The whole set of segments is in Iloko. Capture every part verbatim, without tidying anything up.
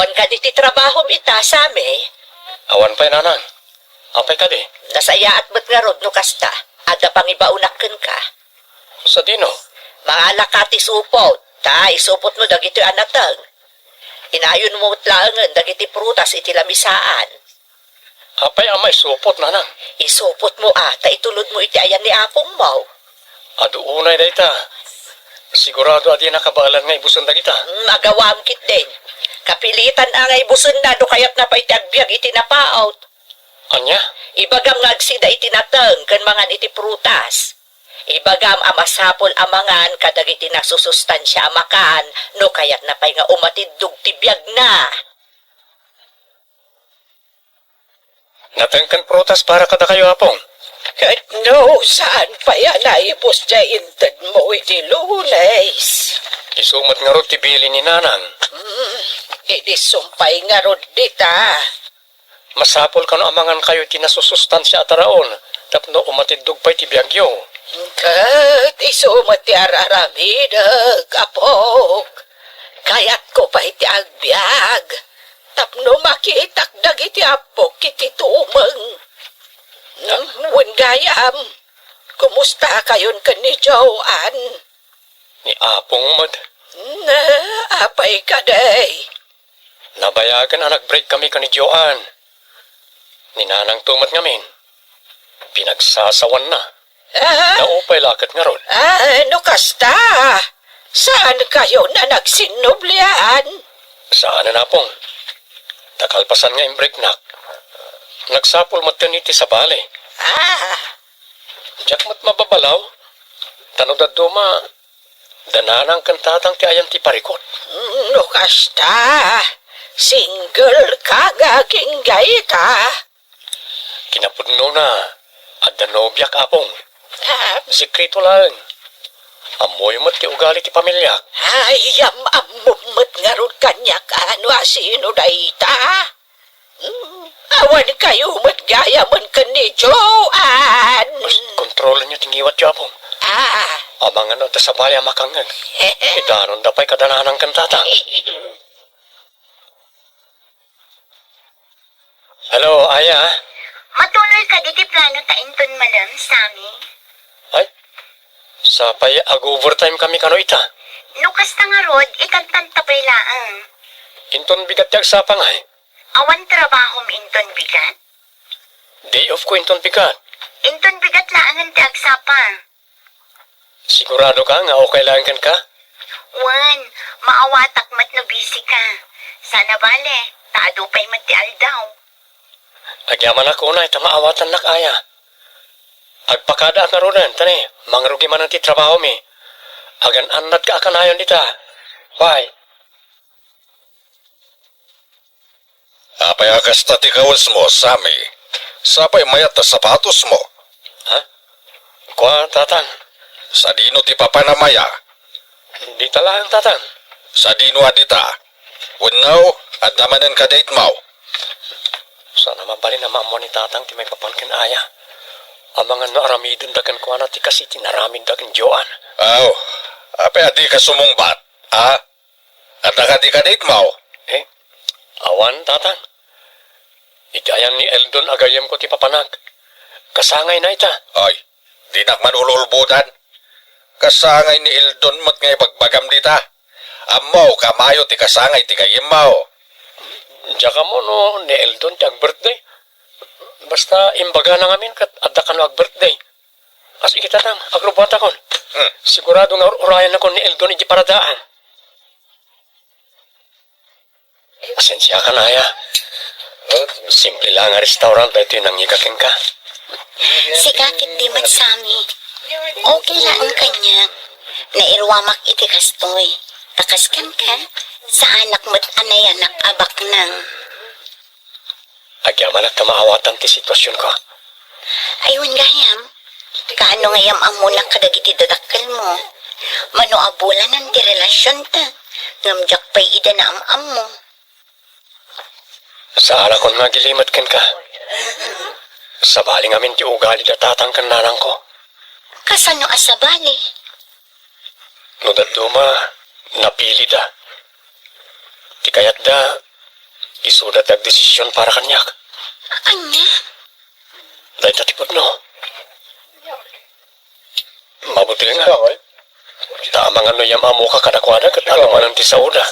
Awan kadi ti trabahom ita, Sammy? Awan pay, nanang. Apay kadi? Nasayaat met ngarud no kasta. Adda pangibaonak kenka. Sadino? Mangalaka ti supot, ta isupotmo dagitoy a nateng. Inayonmo met laengen dagiti prutas iti lamisaan. Apay a maisupot, nanang? Isupotmo a, ta itulodmo iti ayan ni apongmo. Adu unay dayta. Sigurado a dina kabaelan nga ibusen dagita. Hmm, agawam ketdin. Kapilitan a nga ibusenna no kayatna pay ti agbiag iti napaut. Ania? Ibagam nga agsida iti nateng ken mangan iti prutas. Ibagam a masapul a mangan kadagiti nasusustansia a makan no kayatna pay nga umatiddog ti biagna. Nateng ken prutas para kadakayo, Apong. Ket no saan pay a naibus diay intedmo iti Lunes? Isu met ngarud ti bilin ni Nanang. Hmm, idi sumpay ngarud dita. Masapul kano a mangankayo iti nasusustansia a taraon tapno umatiddog pay ti biagyo. Ket isu met ti ar-aramidek, apok. Kayatko pay ti agbiag tapno makitak dagiti appok iti tumeng. Hmm, wen gayam, kumusta kayon ken ni Joan? Ni Apong met. Na, apay kadi? Nabayagen a nag-break kami ken ni Joan. Ni Nanangto met ngamin, pinagsasawanna. Ah? Naupay la ket ngarud. Ah, no kasta, saan kayon a nagsinnublian? Saanen, Apong. Ta kalpasan nga imbreaknak, nagsapul metten iti sabali. Ah. Diak met mababalaw, ta no dadduma, da Nanang ken Tatang ti ayan ti parikut. No kasta, single ka nga agingga ita. Kinapudnona, adda nobiak, Apong. Ah. Sekreto laeng. Ammoyo met ti ugali ti pamiliak. Ay, am-, ammom met ngarud kaniak a no asino dayta. Hmm, awan kayo met gayamen ken ni Joan. Bas, kontrolenyo ti ngiwatyo, Apong. Ah. Amangan no adda sabali a makangngeg. Idanonda pay kada Nanang ken Tatang. Hello, Aya. Matuloy kadi ti plano ta inton malem, Sammy? Ay, sapay ag-overtime kami kano ita. No kasta ngarud, itantan ta pay laeng. Inton bigat ti agsapa ngay? Awan trabahom inton bigat? Day off ko inton bigat. Inton bigat laengen ti agsapa. Sigurado ka nga okay laeng kenka? Wen, maawatak met no busy ka. Sana bale, ta adu pay met ti aldaw. Agyamanak unay ta maawatannak, Aya. Agpakadaak ngaruden, ta ne, mangrugi manen ti trabahomi. Agan-annadka a kanayon dita. Bye. Apay a kasta ti kawesmo, Sammy? Sapay mayat a sapatosmo. Ha? Kua, Tatang. Sadino ti papanam aya? Dita laeng, Tatang. Sadino a dita? Wenno, adda manen kadi itmo? Saan a mabalin a maammo ni Tatang ti maipapan ken Aya. Amangan no aramidenda kenkuana ti kas iti naramidda ken Joan. Aw, apay a dika sumungbat, a? Adda kadi kadi itmo? Eh, awan, Tatang. Iti ayan ni Eldon a gayyemko ti papanak. Kasangayna ita. Ay, dinak man ululbodan. Kasangay ni Eldon met nga ibagbagam dita. Ammok a mayo ti kasangay ti gayyemmo. Diak ammo no ni Eldon ti ag-birthday. Basta imbagana ngamin ket adda kano ag-birthday. Sige, Tatang, agrubuantakon. Hmm. Sigurado nga ur-urayannakon ni Eldon iti paradaan. Pasensiakan, Aya. Simple la nga restaurant daytoy nangiga kenka. Sika ketdi met, Sammy. Okay laeng kaniak. Nairuamak iti kastoy. Ta kas kenka, saanak met a nayanak a baknang. Agyamanak ta maawatan ti situasionko. Ay, wen gayam, kaano nga yam-ammonak kadagiti dadakkelmo? Mano a bulanen ti relasionta, ngem diak pay ida naam-ammo. Saalakon nga agilimed kenka. Sabali ngamin ti ugali da tatang ken nanangko. Kasano a sabali? No dadduma, napilida. Ti kayatda, Isuda ti agdesision para kaniak. Ania? Dayta ti pudno. Mabuti nga. Ta amangan no yam-ammoka kadakuada ket adumanen ti saoda.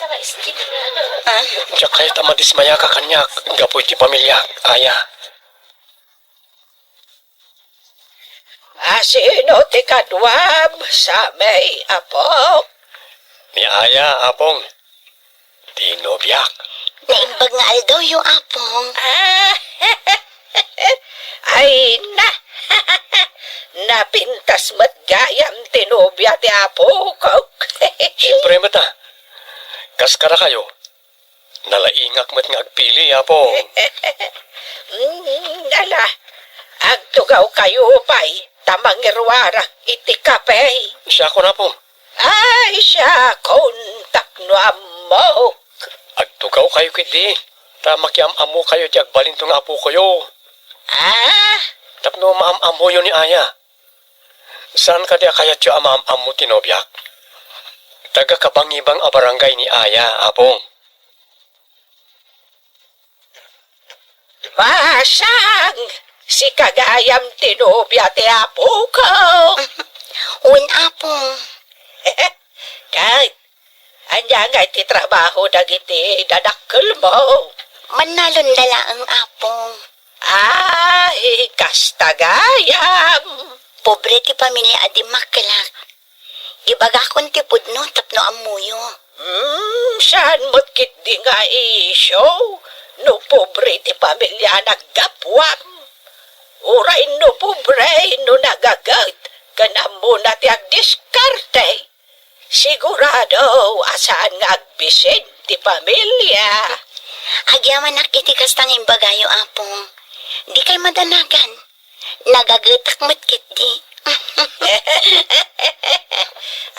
Ah? Diak kayat a madismayaka kaniak gapu iti pamiliak, Aya. Asino ti kaduam, Sammy, Apong? Ni Aya, Apong. Ti nobiak. Naimbag nga aldawyo, Apong. Ah, ay na! Napintas met gayam ti nobia ti apokok. Siempre met a. Kas kadakayo, nalaingak met nga agpili, Apong. Mm, ala, agtugawkayo pay ta mangiruarak iti kape. Siakon, Apong. Ay, siakon tapno ammok. Agtugawkayo ketdi, ta makiam-ammokayo ti agbalinto nga apokoyo. Ah? Tapno maam-ammoyo ni Aya. Saan kadi a kayatyo a maam-ammo ti nobiak? Taga Kabangibang a barangay ni Aya, Apong. Masang, sika gayam ti nobia ti apokok. Wen, Apong. Ket, ania ngay ti trabaho dagiti dadakkelmo? Mannalonda laeng, Apong. Ay, kasta gayam. Pobre ti pamilia a dimmakkelak. Ibagakon ti pudno tapno ammoyo. Hmm, saan met ketdi nga isyu no pobre ti pamilia a naggapuam? Uray no pobre no nagaget ken ammona ti agdiskarte, sigurado a saan nga agbisin ti pamilia. Agyamanak iti kasta nga imbagayo, Apong. Dikay madanagan. Nagagetak met ketdi.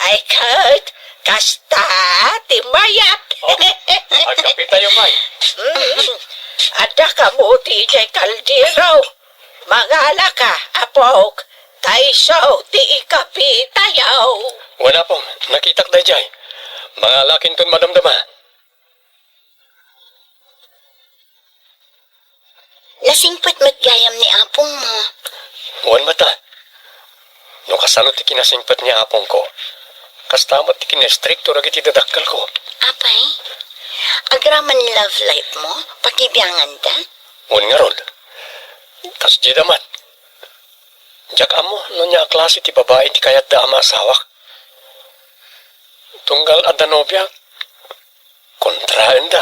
Ay, ket, kasta ti mayat. Oh, agkapitayo pay. Mm. Adda kamo ti idiay kaldero. Mangalaka, apok. Ta isu ti ikapitayo. Wen, Apong, nakitak daydiay. Mangalakinton madamdama. Nasingpet met gayam ni apongmo. Wen met a. No kasano ti kinasingpet ni apongko, kasta met ti kinaistrikto dagiti dadakkelko. Apay, agraman love life mo, pakibianganda? Wen ngarud, kasdiay da met. Diak ammo no ania a klase ti babai ti kayatda a maasawak. Tunggal adda nobiak, kontraenda.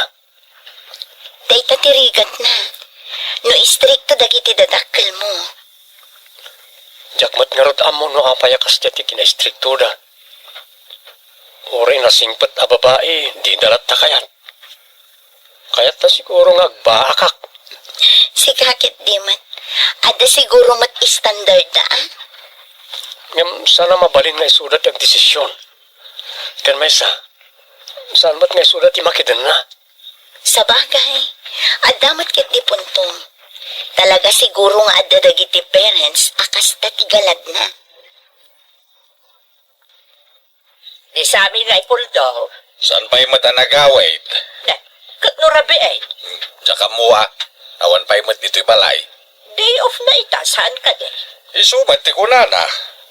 Dayta ti rigatna. No istrikto dagiti dadakkelmo. Diak met ngarud ammo no apay a kasdiay ti kinaistriktoda. Uray nasingpet a babai, dida latta kayat. Kayatta siguro nga agbaakak. Sika ketdi met. Adda siguro met standardda, a? Ngem saan a mabalin nga isuda ti agdesision. Ken maysa, saan met nga isuda ti makidenna. Sabagay, adda met ketdi puntom. Talaga siguro nga adda dagiti parents a kasta ti galadna. Ni Sammy nga ipuldo. Saan pay met a nagawid? Ne, ket no rabii? Hmm, diak ammo a. Awan pay met ditoy balay. Day off na ita, saan kadi? Isu met ti kunana.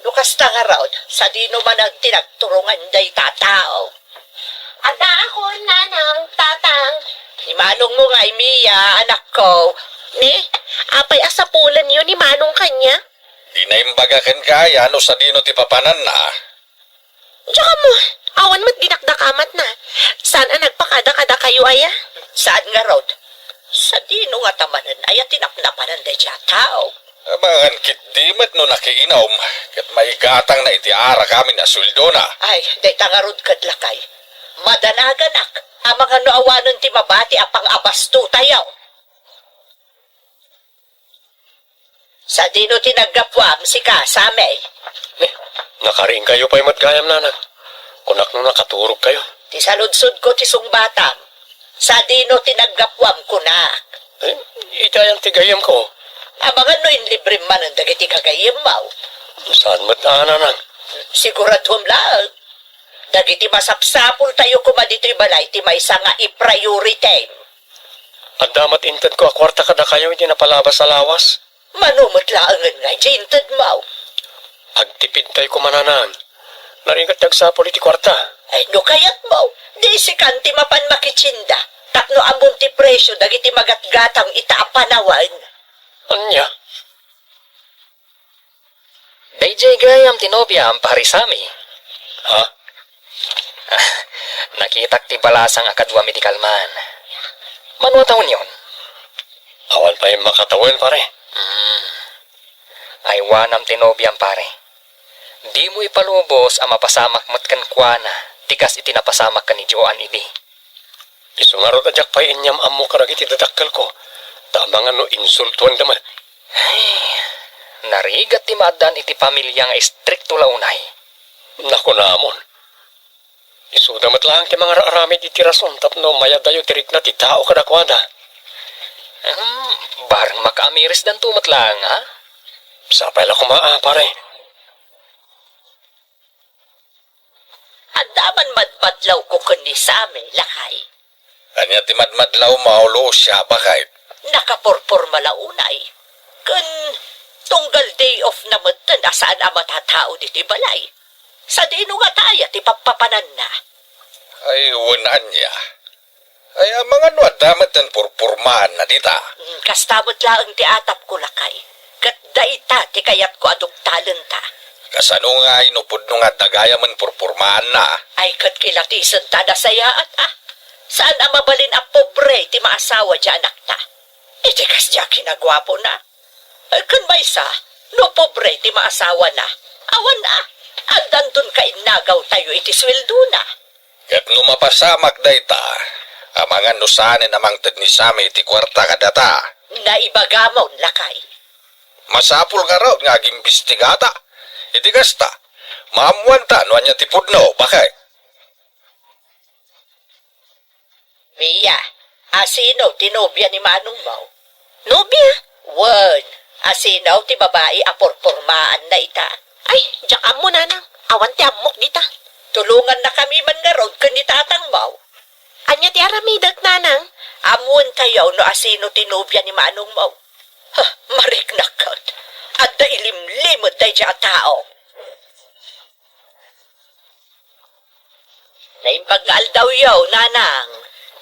No kasta ngarud, sadino man ti nagturongan dayta a tao? Addaakon, Nanang, Tatang. Ni manongmo ngay, Mia, anakko. Ne, apay a sapulenyo ni Manong kaniak? Di naimbaga kenka aya no sadino ti papananna. Diak ammo, awan met dinakdakamatna. Saan a nagpakada kadakayo aya? Saan ngarud? Sadino ngata manen aya ti napnapanan daydiay a tao? Amangan ketdi met no nakiinum, ket maigatangna iti arak amin a sueldona. Ay, dayta ngarud ket lakay. Madanaganak, amangan no awanen ti mabati a pangabastotayo. Sadino ti naggapuam, sika, Sammy? Ne, nakariingkayo pay met gayam, Nanang. Kunak no nakaturogkayo. Ti saludsodko ti sungbatam. Sadino ti naggapuam, kunak? Eh, iti ayan ti gayyemko. Amangan no inlibrem manen dagiti gagayyemmo. Saan met a, Nanang? Siguraduem laeng. Dagiti masapsapultayo koma ditoy balay ti maysa nga i-priority. Adda met intedko a kuarta kadakayo iti napalabas a lawas. Mano met laengen nga idiay intedmo? Agtipidtay koma, Nanang. Narigat ti agsapul iti kuarta. Ay, no kayatmo, di sikan ti mapan makitienda, tapno ammom ti presio dagiti magatgatang ita a panawen. Ania? Daydiay gayam ti nobiam, Pare Sammy. Ha? Ah, nakitak ti balasang a kadua medical man. Mano a tawenyon? Awan pay makatawen, pare. Hmm. Aywanam ti nobiam, pare. Dimo ipalubos a mapasamak met kenkuana ti kas iti napasamak ken ni Joan idi. Isu ngarud a diak pay inyam-ammo kadagiti dadakkelko, ta amangan no insultuanda met. Ay, narigat ti maaddaan iti pamilia nga istrikto la unay. Nakunamon. Isuda met laeng ti mangar-aramid iti rason tapno mayadayo ti rikna ti tao kadakuada. Hmm, bareng makaamirisdanto met laeng, a? Sapay la koma, a, pare. Adda man madmadlawko ken ni Sammy, lakay. Ania ti madmadlawmo, Lucia, baket? Nakapurporma la unay. Ken tunggal day off na metten a saan a matatao ditoy balay. Sadino ngata aya ti pappapananna? Ay, wen ania? Ay, amangan no adda metten purpurmaanna dita. Hmm, kasta met laeng ti atapko, lakay. Ket dayta ti kayatko a duktalenta. Kasano ngay no pudno nga adda gayamen purpurmaanna? Ay, ket kilatisenta a nasayaat, a. Saan a mabalin a pobre ti maasawa ti anakta. Iti kasdiay a kinaguapona. Ay, ken maysa, no pobre ti maasawana, awan a, addanton kainnagawtayo iti sueldona. Ket no mapasamak dayta, amangan no saanen a mangted ni Sammy iti kuarta kadata. Naibagamon, lakay. Masapul ngarud nga agimbistigata. Iti kasta, maammoanta no ania ti pudno, baket. Mia, asino ti nobia ni manongmo? Nobia? Wen, asino ti babai a purpurmaanna ita? Ay, diak ammo, nanang. Awan ti ammok dita. Tulongannakami man ngarud ken ni tatangmo. Ania ti aramidek, nanang? Ammoentayo no asino ti nobia ni manongmo. Huh, mariknak ket. Adda ilimlimed daydiay a tao. Naimbag nga aldawyo, nanang.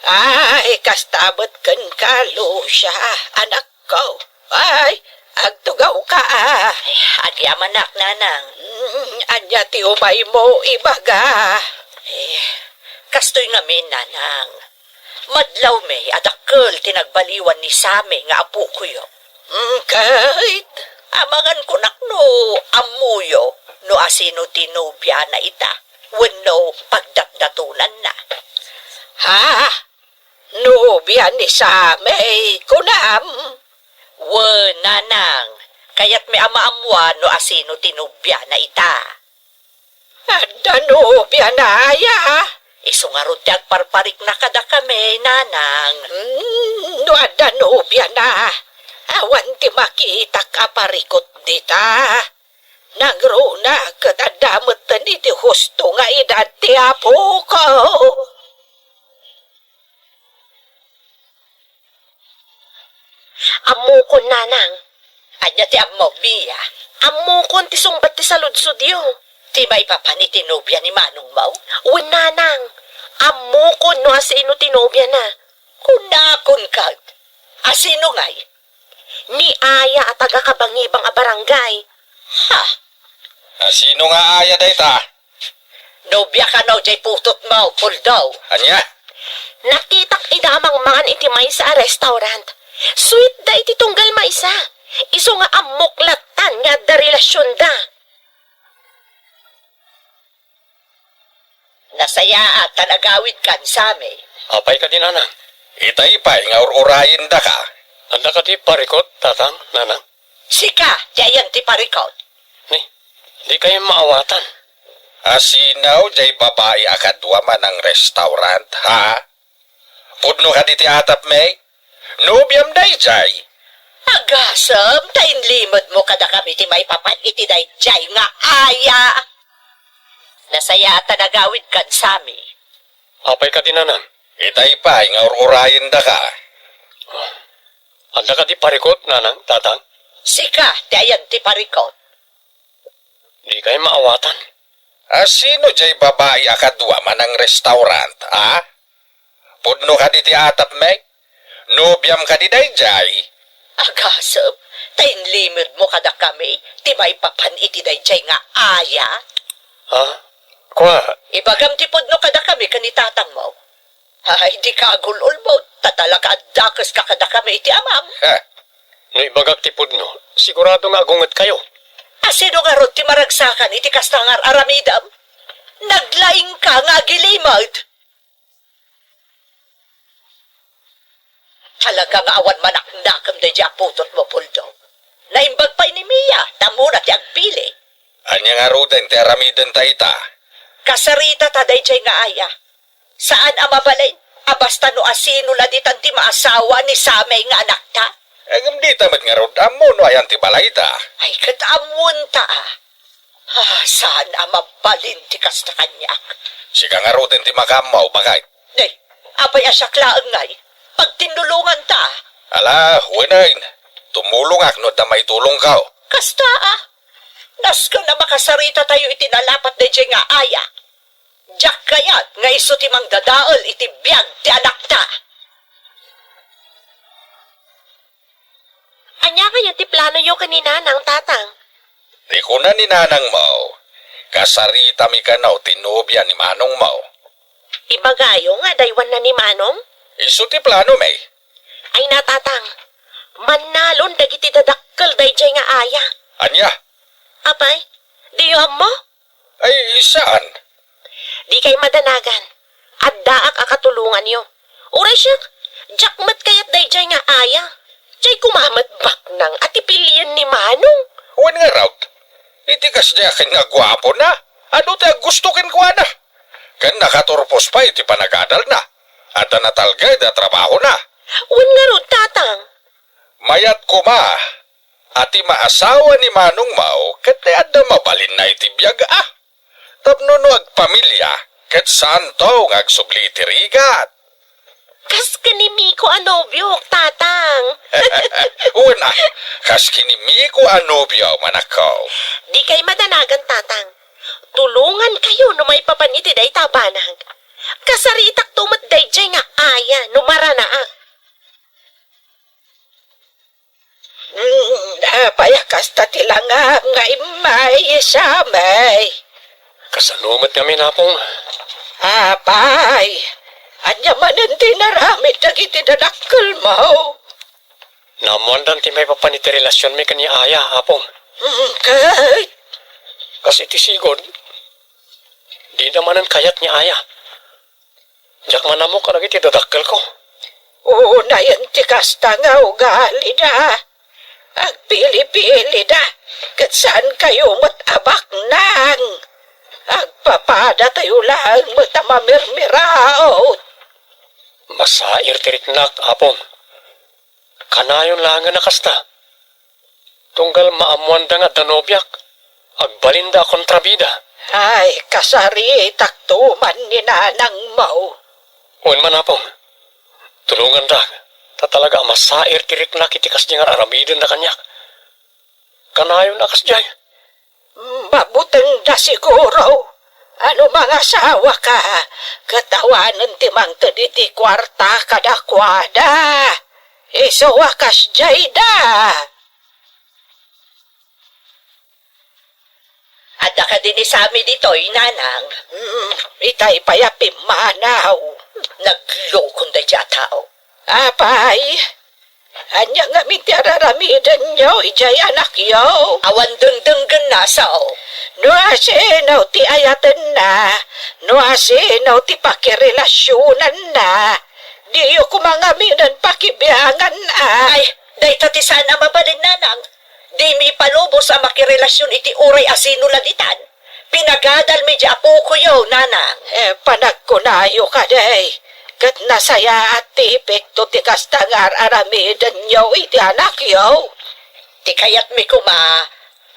Ay, kasta met kenka, Lucia, anakko. Ay, agtugawka. Ay, agyamanak, nanang. Mm, ania ti umaymo ibaga? Eh, kastoy ngamin, nanang. Madlawmi a dakkel ti nagbaliwan ni Sammy nga apokoyo. Mm, ket amangan kunak no ammoyo no asino ti nobiana ita, wenno pagdatdatonanna. Ha? Nobia ni Sammy, kunam? Wen, nanang, kayatmi a maammoan no asino ti nobiana ita. Adda nobiana aya? Isu ngarud ti agparparikna kadakami, nanang. Mm, no adda nobiana, awan ti makitak a parikut dita. Nangruna ket adda metten iti husto nga edad ti apoko. Ammokon, nanang. Ania ti ammom, Mia? Ammokon ti sungbat ti saludsodyo. Ti maipapan iti nobia ni manongmo? Wen, nanang. Ammokon no asino ti nobiana. Kunakon ket. Asino ngay? Ni Aya a taga-Kabangibang a barangay. Ha? Asino nga Aya dayta? Nobia kano jay putotmo, Puldo. Ania? Nakitak ida a mangmangan iti maysa a restaurant. Sweet da iti tunggal maysa. Isu nga ammok lattan nga adda relasionda. Nasayaat ta nagawidkan, Sammy. Apay kadi, nanang? Itay pay nga ur-urayendaka. Adda kadi parikut, tatang, nanang? Sika, ti ayan ti parikut. Ni, dikay maawatan. Asino jay babai a kadua manang restaurant, ha? Pudno kadi ti atapmi? Nobiam dayjay? Agasem, ta inlimedmo kadakami ti maipapan iti dayjay nga Aya. Nasayaat ta nagawidkan, Sammy. Apay kadi, nanang? Itay pay nga ur-urayendaka. Adda kadi parikut, nanang, tatang? Sika ti ayan ti parikut. Dikay maawatan. A, sino jay babai a kadua manang restaurant, a? Pudno kadi ti atapmi? Nobiam kadi dayjay? Agasem, ta inlimedmo kadakami ti maipapan iti dayjay nga aya? Ha? Kua? Ibagam ti pudno kadakami ken ni tatangmo. Ay, dika agul-ulbod, ta talaga addakeska kadakami iti amam. Heh. No ibagak ti pudno, sigurado nga agungetkayo. A, sino ngarud ti maragsakan iti kasta nga ar-aramidem? Naglaingka nga agilimed. Talaga nga awan manaknakem daydi a putotmo, Bulldog. Naimbag pay ni Mia, ta ammona ti agpili. Ania ngaruden ti aramidenta ita? Kasaritata daydiay nga aya. Saan a mabalin a basta no asino la ditan ti maasawa ni Sammy nga anakta. Ngem dita met ngarud ammo no ayan ti balayda. Ay, ket ammonta, a. Ah, saan a mabalin ti kasta kaniak. Sika ngaruden ti makaammo, baket. Nay, apay a siak laeng ngay? Pagtinnulonganta. Ala, wen, tumulongak no adda maitulongko. Kasta, a. Nasken a makasaritatayo iti nalapat daydiay nga aya. Diak kayat nga isu ti mangdadael iti biag ti anakta. Ania ngayen ti planoyo ken ni Nanang, Tatang? Ti kuna ni Nanangmo, kasaritami kano ti nobia ni Manongmo. Ibagayo nga adaywanna ni Manong? Isu ti planomi. Ay na, Tatang, mannalon dagiti dadakkel daydiay nga aya. Ania? Apay, diyo ammo? Ay, saan? Dikay madanagan. Addaak a katulonganyo. Uray siak, diak met kayat daydiay nga aya. Diay koma met baknang a ti pilien ni Manong. Wen ngarud, iti kasdiay a ken nga guapona, adu ti aggusto kenkuana. Ken nakaturpos pay iti panagadalna. Adda natalged a trabahona. Wen ngarud, Tatang. Mayat koma a ti maasawa ni Manongmo ket ti adda mabalinna iti biag a. Tapno no agpamilia, ket saanto nga agsubli iti rigat. Kas ken ni Miko a nobiok, Tatang. Wen a, kas ken ni Miko a nobio, manakko. Dikay madanagan, Tatang. Tulongankayo no maipapan iti dayta a banag. Kasaritakto met daydiay nga aya no maranaak. Mm, apay a kasta ti langam nga immay, Sammy? Kasano met ngamin, Apong? Apay, ania manen ti inaramid dagiti dadakkelmo? Naammoandan ti maipapan iti relasionmi ken ni Aya, Apong. Mm, ket? Kas iti sigud, dida manen kayat ni Aya. Diak manammok kadagiti dadakkelko. Unayen ti kasta nga ugalida. Agpili-pilida, ket saankayo met a baknang. Agpapadatayo laeng met a mamirmiraot. Masair ti riknak, Apong. Kanayon laengen a kasta. Tunggal maammoanda nga adda nobiak, agbalinda a kontrabida. Ay, kasaritakto man ni nanangmo. Wen man, Apong, tulongandak, ta talaga a masair ti riknak iti kasdi nga ar-aramidenda kaniak. Kanayon a kasdiay. Mabutengda siguro. A no mangasawaka, ket awanen ti mangted iti kuarta kadakuada. Isu a kasdiayda. Adda kadi ni Sammy ditoy, Nanang? Hmm, itay pay a pimmanaw. Naglokon daydi a tao. Apay, ania ngamin ti ar-aramidenyo idiay anakyo? Awan dengdenggenna, sao. No asino ti ayatenna, no asino ti pakirelasionanna, diyo koma ngaminen pakibiangan, a. Ay, dayta ti saan a mabalin, Nanang. Dimi ipalubos a makirelasion iti uray asino la ditan. Pinagadalmi di apokoyo, Nanang. Eh, panagkunayo kadi, ket nasayaat ti epekto ti kasta nga ar-aramidenyo iti anakyo. Ti kayatmi koma,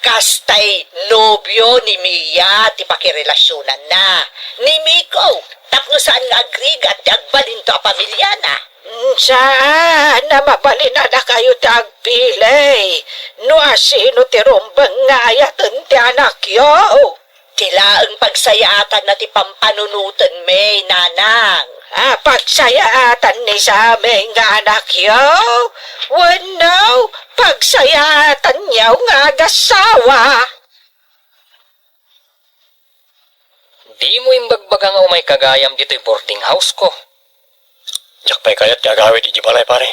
kastay nobio ni Mia ti pakirelasionanna. Ni Miko, tapno saan nga agrigat ti agbalinto a pamiliana. Saan a mabalin a dakayo ti agpili no asino ti rumbeng nga ayaten ti anakyo. Ti laeng pagsayaatanna ti pampanunotenmi, nanang. A, pagsayaatan ni Sammy nga anakyo? Wenno, pagsayaatanyo nga agasawa? Dimo imbagbaga nga umay ka gayam ditoy boarding house ko. Diak pay kayat ti agawid idiay balay, pare.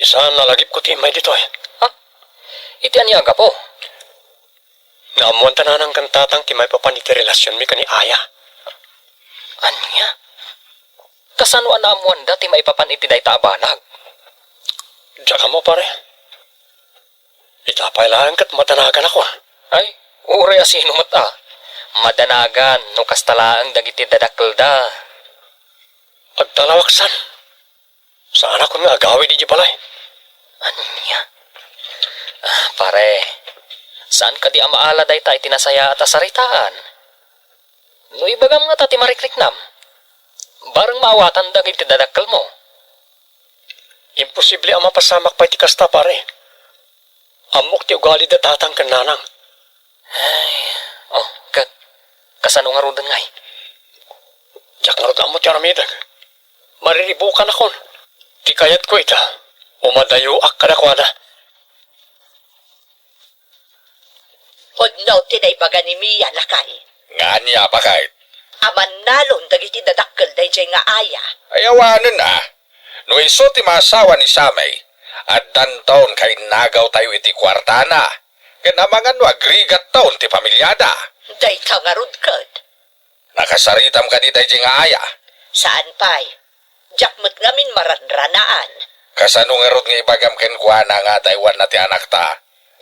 Saan a lagipko ti immay ditoy. Ha? Iti ania a gapu? Naammoan ta nanang ken tatang ti maipapan iti relasionmi ken ni Aya. Ania? Kasano a naammoanda ti maipapan iti dayta a banag? Diak ammo, pare. Ita pay laeng ket madanaganakon. Ay, uray a sino met a. Madanagan no kasta laeng dagiti dadakkelda. Agtalawaksan. Saanakon nga agawid idiay balay. Ania? A, pare, saan kadi a maala dayta iti nasayaat a saritaan? No ibagam ngata ti marikriknam, bareng maawatan dagiti dadakkelmo. Imposible a mapasamak pay ti kasta, pare. Ammok ti ugali da tatang ken nanang. Ay, o, ket kasano ngaruden ngay? Diak ngarud ammo ti aramidek. Mariribukanakon. Ti kayatko ita, umadayoak kadakuada. Pudno ti naibaga ni Mia, lakay. Nga ania, baket? A mannalon dagiti dadakkel daydiay nga Aya. Ay, awanen a. No isu ti maasawa ni Sammy, addanton kainnagawtayo iti kuartana, ken amangan no agrigatton ti pamiliada. Dayta ngarud ket. Nakasaritam kadi daydiay nga Aya? Saan pay. Diak met ngamin maranranaan. Kasano ngarud nga ibagam kenkuana nga adaywanna ti anakta?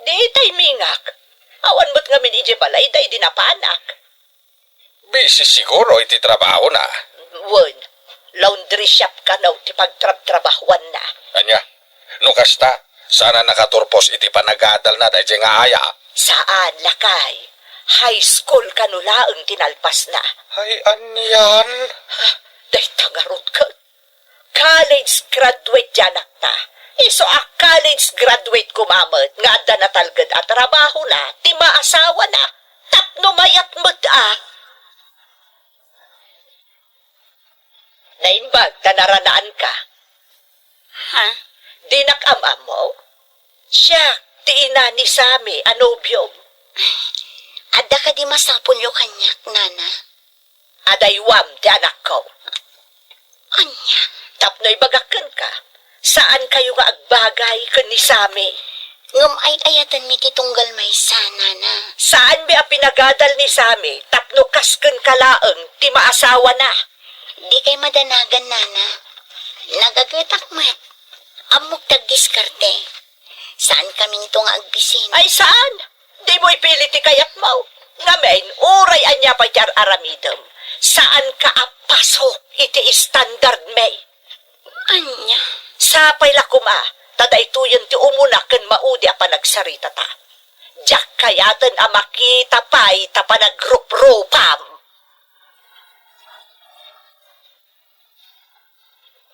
Di itay mingak. Awan met ngamin idiay balay daydi napanak. Busy siguro iti trabahona. Wen, laundry shop kano ti pagtrabtrabahuanna. Ania? No kasta, saan a nakaturpos iti panagadalna daydiay nga Aya? Saan, lakay. High school kano laeng ti nalpasna. Ay, anian? Ha, dayta ngarud ket. College graduate ti anakta. Isu a college graduate koma met nga adda natalged a trabahona ti maasawana tapno mayat met a. Naimbag ta naranaanka. Ha? Dinak am-ammo? Siak ti ina ni Sammy a nobiom. Adda kadi masapulyo kaniak, Nana? Adaywam ti anakko. Ania? Tapno ibagak kenka, saankayo nga agbagay ken ni Sammy. Ngem ay-ayatenmi ti tunggal maysa, Nana. Saanmi a pinagadal ni Sammy tapno kas kenka laeng ti maasawana. Dikay madanagan, Nana. Nagagetak met. Ammok ti agdiskarte. Saankaminto nga agbisin. Ay, saan? Dimo ipili ti kayatmo. Ngamin, uray ania pay ti ar-aramidem, saanka a pasok iti standardmi. Ania? Sapay la koma, ta daytoyen ti umuna ken maudi a panagsaritata. Diak kayaten a makita pay ta panagruprupam.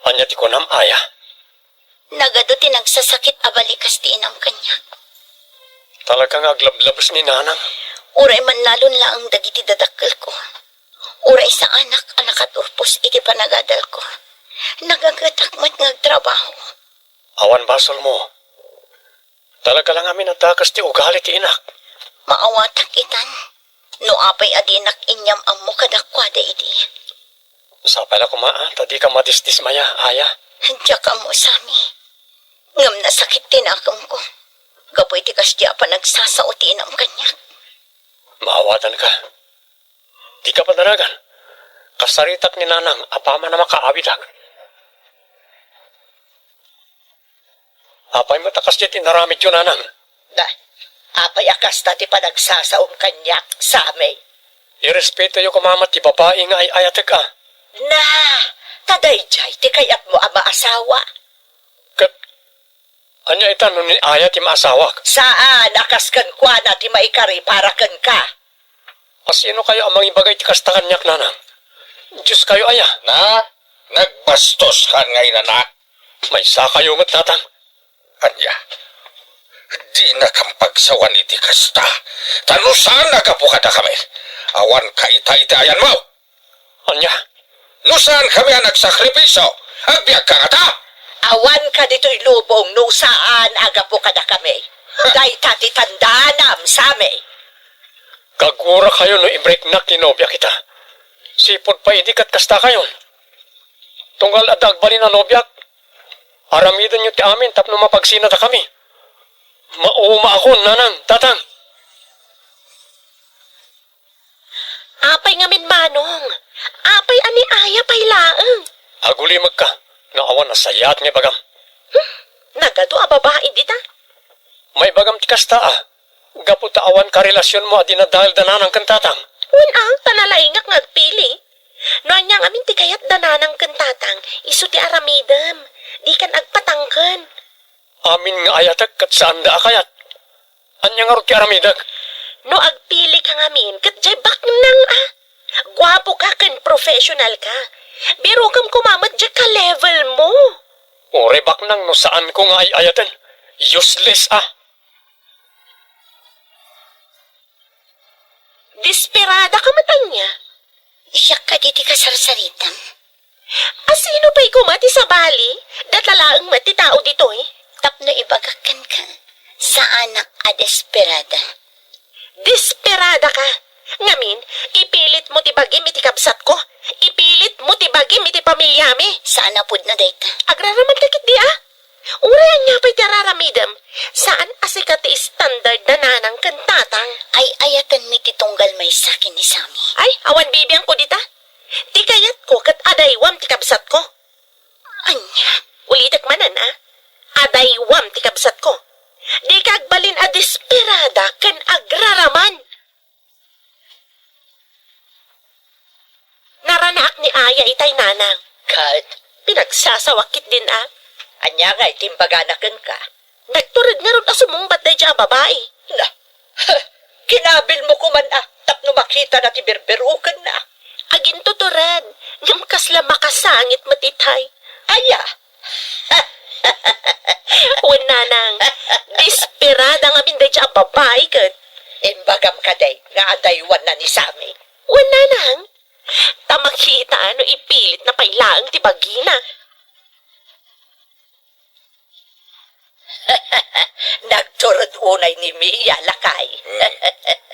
Ania ti kunam, Aya? Nagadu ti nagsasakit a balikas ti inam kaniak. Talaga nga aglablabes ni Nanang. Uray mannalon laeng dagiti dadakkelko. Uray saanak a nakaturpos iti panagadalko. Nagagetak met nga agtrabaho. Awan basolmo. Talaga la ngamin a dakes ti ugali ti inak. Maawatak itan. No apay a dinak inyam-ammo kadakuada idi. Sapay la koma, a, ta dika madisdismaya, Aya. Diak ammo, Sammy. Ngem nasakit ti nakemko. Gapu iti kasdi a panagsasao ti inam kaniak. Maawatanka. Dika padanagan. Kasaritak ni Nanang a paman a makaawidak. Apay met a kasdiay ti inaramidyo, Nanang? Da, apay a kasta ti panagsasaom kaniak, Sammy? Irespetoyo koma met ti babai nga ay-ayatek a. Na, ta daydiay ti kayatmo a maasawa. Ket ania ita no ni Aya ti maasawak? Saan a kas kenkuana ti maikari para kenka. A sinokayo a mangibagay ti kasta kaniak, Nanang? Dioskayo aya? Na, Nagbastos kan nga inana. Maysakayo met, Tatang. Ania, dinakam pagsawan iti kasta, ta no saan a gapu kadakami, awan ka ita iti ayanmo. Ania? No saan kami a nagsakripisio, agbiag ka ngata? Awan ka ditoy lubong no saan a gapu kadakami. Dayta ti tandaanam, Sami. Gaggurakayo no ibriknak ti nobia kita. Sipud pay idi ket kastakayon. Tunggal adda agbalin a nobiak, aramidenyo ti amin tapno mapagsinadakami. Maumaakon, Nanang, Tatang. Apay ngamin, Manong? Apay a ni Aya pay laeng? Agulimekka no awan a sayaat nga ibagam. Hmm, nagadu a babai dita. Maibagam ti kasta a, gapu ta awan karelasionmo a dinadael da Nanang ken Tatang. Wen a, ta nalaingak nga agpili. No ania ngamin ti kayat da Nanang ken Tatang, isu ti aramidem. Dikan agpatangken. Amin nga ayatek ket saanda a kayat. Ania ngarud ti aramidek? No agpili ka ngamin, ket jay baknang a. Guapo ka ken professional ka. Birokem koma met jay ka-level mo. Uray baknang no saanko nga ay-ayaten. Useless a. Desperada ka met ania? Siak kadi ti kasarsaritam. A sino pay koma ti sabali? Data laeng met ti tao ditoy. Tapno ibagak kenka, saanak a desperada. Desperada ka. Ngamin, ipilit mo ti bagim iti kabsatko. Ipilit mo ti bagim iti pamiliami. Saan a pudno dayta. Agraraman ka ketdi a? Uray ania pay ti araramidem, saan a sika ti standard da Nanang ken Tatang. Ay-ayatenmi ti tunggal maysa ken ni Sami. Ay, awan bibiangko dita. Ti kayatko ket adaywam ti kabsatko. Ania? Ulitek manen a. Adaywam ti kabsatko. Dika agbalin a desperada ken agraraman. Naranaak ni Aya itay, Nanang. Ket? Pinagsasawak ketdin a. Ania ngay ti imbagana kenka? Nagtured ngarud a sumungbat daydiay a babai. Na, kinabilmo koman a tapno makitana ti birbirokenna. Agintutured, ngem kasla makasangit met itay. Aya, Wen, Nanang, desperada ngamin daydiay a babai ket. Imbagam kadi nga adaywanna ni Sami. Wen, Nanang, ta makita no ipilitna pay laeng ti bagina. Nagtured unay ni Mia, lakay. Hmm.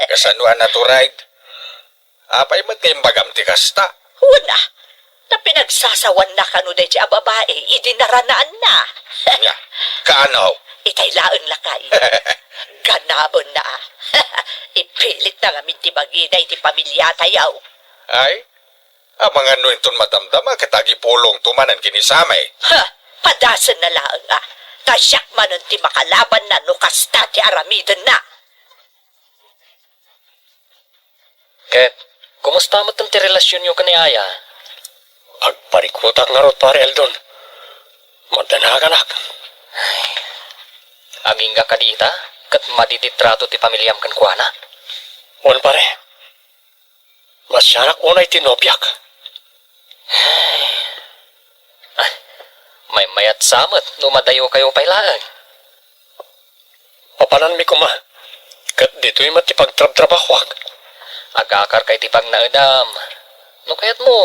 Kasano a natured? Apay met nga imbagam ti kasta? Wen a, ta pinagsasawanna kano daydiay a babai idi naranaanna. Nya, kaano? Itay laeng, lakay. Ganabenna a. Ipilitna ngamin ti bagina iti pamiliatayo. Ay, amangan no inton madamdama ket agipulongto manen ken ni Sami. Ha, padasenna laeng a. Ta siak manen ti makalabanna no kasta ti aramidenna. Ket, kumusta met ti relasionyo ken ni Aya? Agparikutak ngarud, Pare Eldon. Madanaganak. Ay. Agingga kadi ita, ket madi ti trato ti pamiliam kenkuana? Wen, pare. Masianak unay ti nobiak. Ay, maymayat sa met no madayokayo pay laeng. Papananmi koma, ket ditoy met ti pagtrabtrabahoak. Agakarka iti pagnaedam. No kayatmo,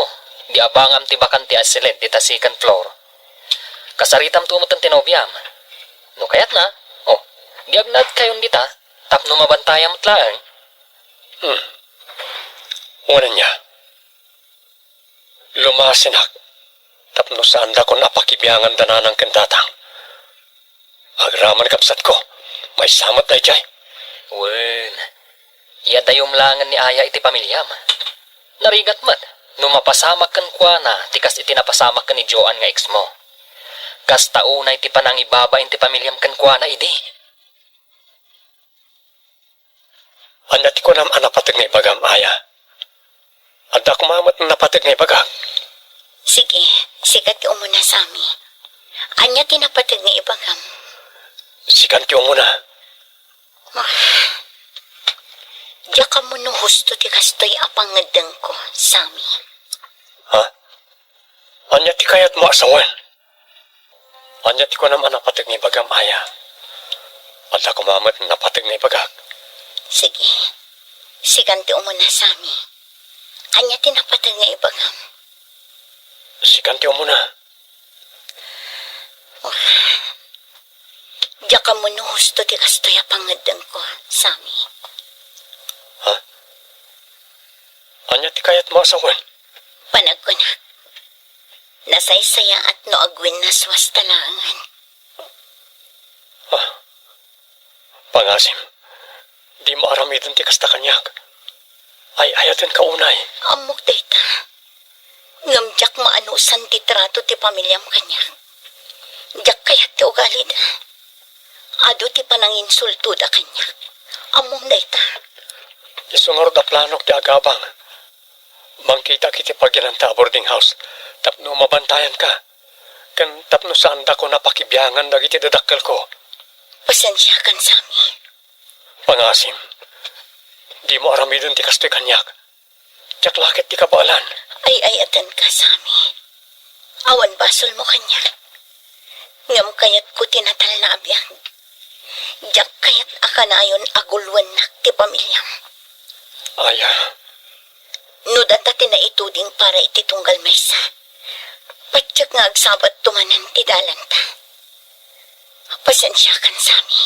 di abangam ti bakante a silid dita second floor. Kasaritamto met ti nobiam. No kayatna, oh, di agnaedkayon dita, tapno mabantayam met laeng. Hmm. Wen ania? Lumasinak tapno saandakon a pakibiangan da Nanang ken Tatang. Agraman, kabsatko, maysa met daydiay. Wen, iadayom laengen ni Aya iti pamiliam. Narigat met no mapasamak kenkuana ti kas iti napasamak ken ni Joan nga ex mo. Kasta unay ti panangibabain ti pamiliam kenkuana idi. Ania ti kunam a napateg nga ibagam, Aya? Adda koma met napateg nga ibagak. Sige, sika ti umuna, Sami. Ania ti napateg nga ibagam? Sikan ti umuna. Ah, diak ammo no husto ti kastoy a pangngeddengko, Sami. Ha? Ania ti kayatmo a sawen? Ania ti kunam a napateg nga ibagam, Aya? Adda koma met napateg nga ibagak. Sige. Sikan ti umuna, Sami. Ania ti napateg nga ibagam? Sikan ti umuna. Oh. Diak ammo no husto ti kastoy a pangngeddengko, Sami. Ha? Ania ti kayatmo a sawen? Panagkunak, nasaysayaat no agwinnaswasta laengen. Ah, pangasim, dimo aramiden ti kasta kaniak. Ay-ayatenka unay. Ammok dayta. Ngem diak maanusan ti trato ti pamiliam kaniak. Diak kayat ti ugalida. Adu ti pananginsultoda kaniak. Ammom dayta. Isu ngarud a planok ti agabang. Mangkitak iti pagyananta a boarding house tapno mabantayanka, ken tapno saandakon a pakibiangan dagiti dadakkelko. Pasensiakan, Sami. Pangasim, dimo aramiden ti kastoy kaniak. Diak la ket ti kabaelan. Ay-ayatenka, Sami. Awan basolmo kaniak. Ngem kayatko ti natalna a biag. Diak kayat a kanayon a gulwennak ti pamiliam. Aya. No data ti naituding para iti tunggal maysa, patiek nga agsabatto manen ti dalanta. Pasensiakan, Sami.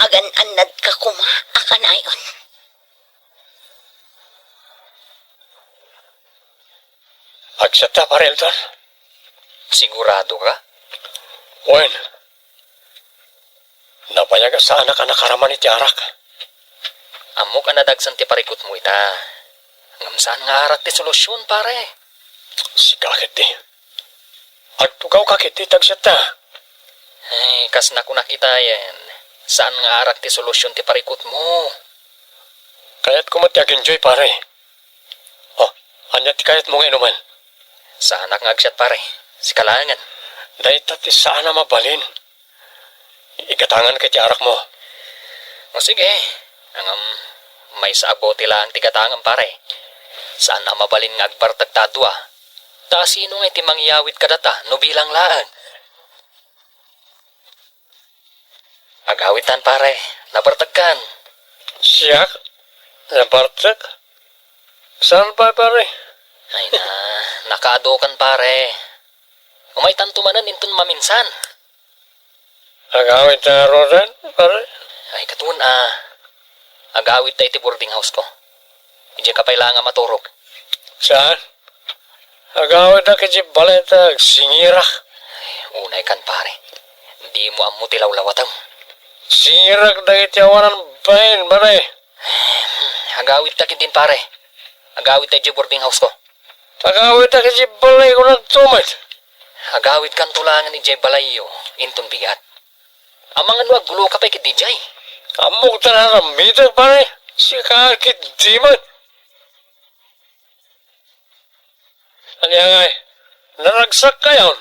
Agan-annadka koma a kanayon. Agsiatta, Pare Eldon? Siguradoka? Wen. Nabayag a saanak a nakaraman iti arak. Ammok a nadagsen ti parikutmo ita. Ngem saan nga arak ti solusion, pare. Sika ketdi. Agtugawka ketdi, agsiatta. Ay, kas nakunak itayen, saan nga arak ti solusion ti parikutmo. Kayatko met ti agenjoy, pare. Oh, ania ti kayatmo nga inumen? Saanak nga agsiat, pare. Sika laengen. Dayta ti saan a mabalin. Igatanganka iti arakmo. O, sige. Ngem, maysa a bote laeng ti gatangem, pare. Saan a mabalin nga agbartekta a dua. Ta sino ngay ti mangyawid kadata no bilang laeng? Agawidtan, pare. Nabartekkan. Siak? Nabartek? Saan pay, pare? Ay na, nakaadukan, pare. Umaytanto manen inton maminsan. Agawidta ngaruden, pare? Ay, katon a. Agawidta iti boarding house ko. Idiayka pay laeng a maturog. Saan? Agawidka idiay balay ta agsingirak. Unaykan, pare. Dimo ammo ti lawlawatem. Singirak dagiti awanan bain, pare. Hmm, agawidta ketdin, pare. Agawidta idiay boarding house ko. Agawidka idiay balayko nagtumet. Agawidkanto laengen idiay balayyo, inton bigat. Amangan no agguloka pay ketdi idiay. Ammok ta naramitek, pare. Sika ketdi met. Ania ngay? Naragsak kayon?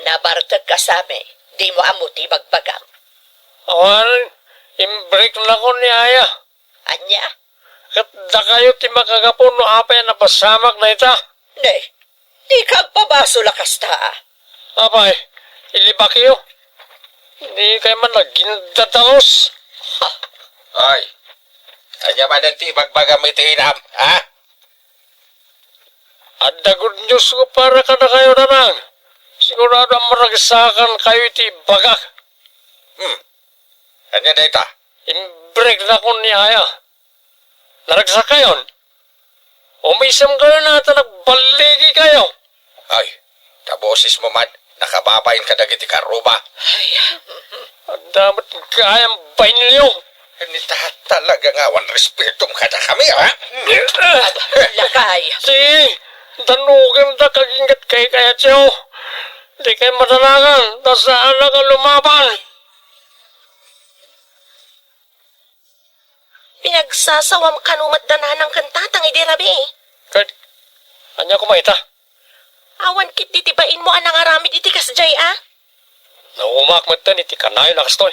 Nabartek ka, Sami. Dimo ammo ti ibagbagam. Awan, imbreknakon ni Aya. Ania? Ket dakayo ti makagapu no apay a napasamak dayta. Ne, dika agpabasol a kasta, a. Apay, ilibakyo? Dikay man nagindadaos. Ay, ania manen ti ibagbagam iti inam, ha? Adda good news ko para kadakayo, Danang. Sigurado a maragsakankayo iti ibagak. Hmm. Ania dayta? Imbreknakon ni Aya. Naragsak kayon? Umisemkayo na ta nagballigikayo. Ay, ta bosesmo man, nakababain kadagiti karruba. Ay, adda met gayam bainyo. Ni ta talaga nga awan respetom kadakami, ha? Aba, lakay. Sige, danogenda kaginggat kay kayatyo. Dikay madanagan, ta saanak a lumaban. Pinagsasawam kano met da nanang ken tatang idi rabii. Ket, ania koma ita? Awan ketdi ti bainmo a nangaramid iti kasdiay a? Naumak metten iti kanayon a kastoy.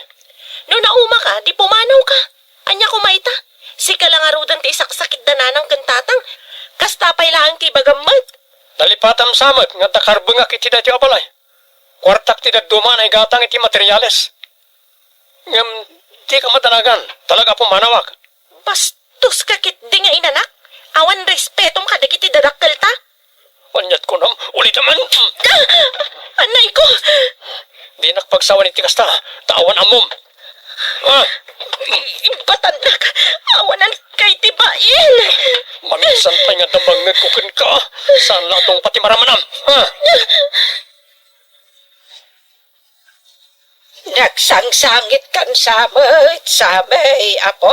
No naumak a, di pumanawka. Ania koma ita? Sika la ngaruden ti isaksakit da nanang ken tatang. Kasta pay laeng ti ibagam met. Nalipatam sa met nga adda karbengak iti daytoy a balay. Kuartak ti dadduma a naigatang iti materiales. Ngem dika madanagan, talaga a pumanawak. Bastoska ketdi nga inanak, awan respetom kadagiti dadakkelta. Aniat kunam, ulitem man. Ah! Anayko! Dinak pagsawen iti kasta, ta awan ammom. Ah! Ibatannak, awanan kay ti bain. Maminsan pay nga damangngegko kenka, saan la a tungpa ti maramanam. Ah! Nagsangsangit kan sa met, Sami, apo.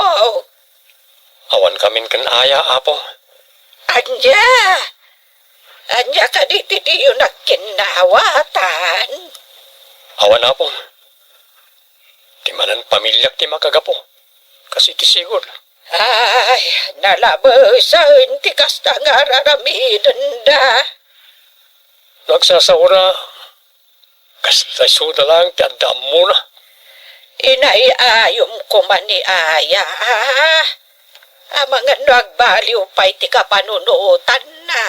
Awan kamin ken Aya, apo. Ania? Ania kadi ti diyo nagkinnawatan? Awan, apo. Ti manen pamiliak ti makagapu. Kas iti sigud. Ay, nalabesen ti kasta nga aramidenda. No agsasaona, kasta isuda laeng ti adda ammona. Inay-ayom koma ni Aya, amangan no agbaliw pay ti kapanunotanna.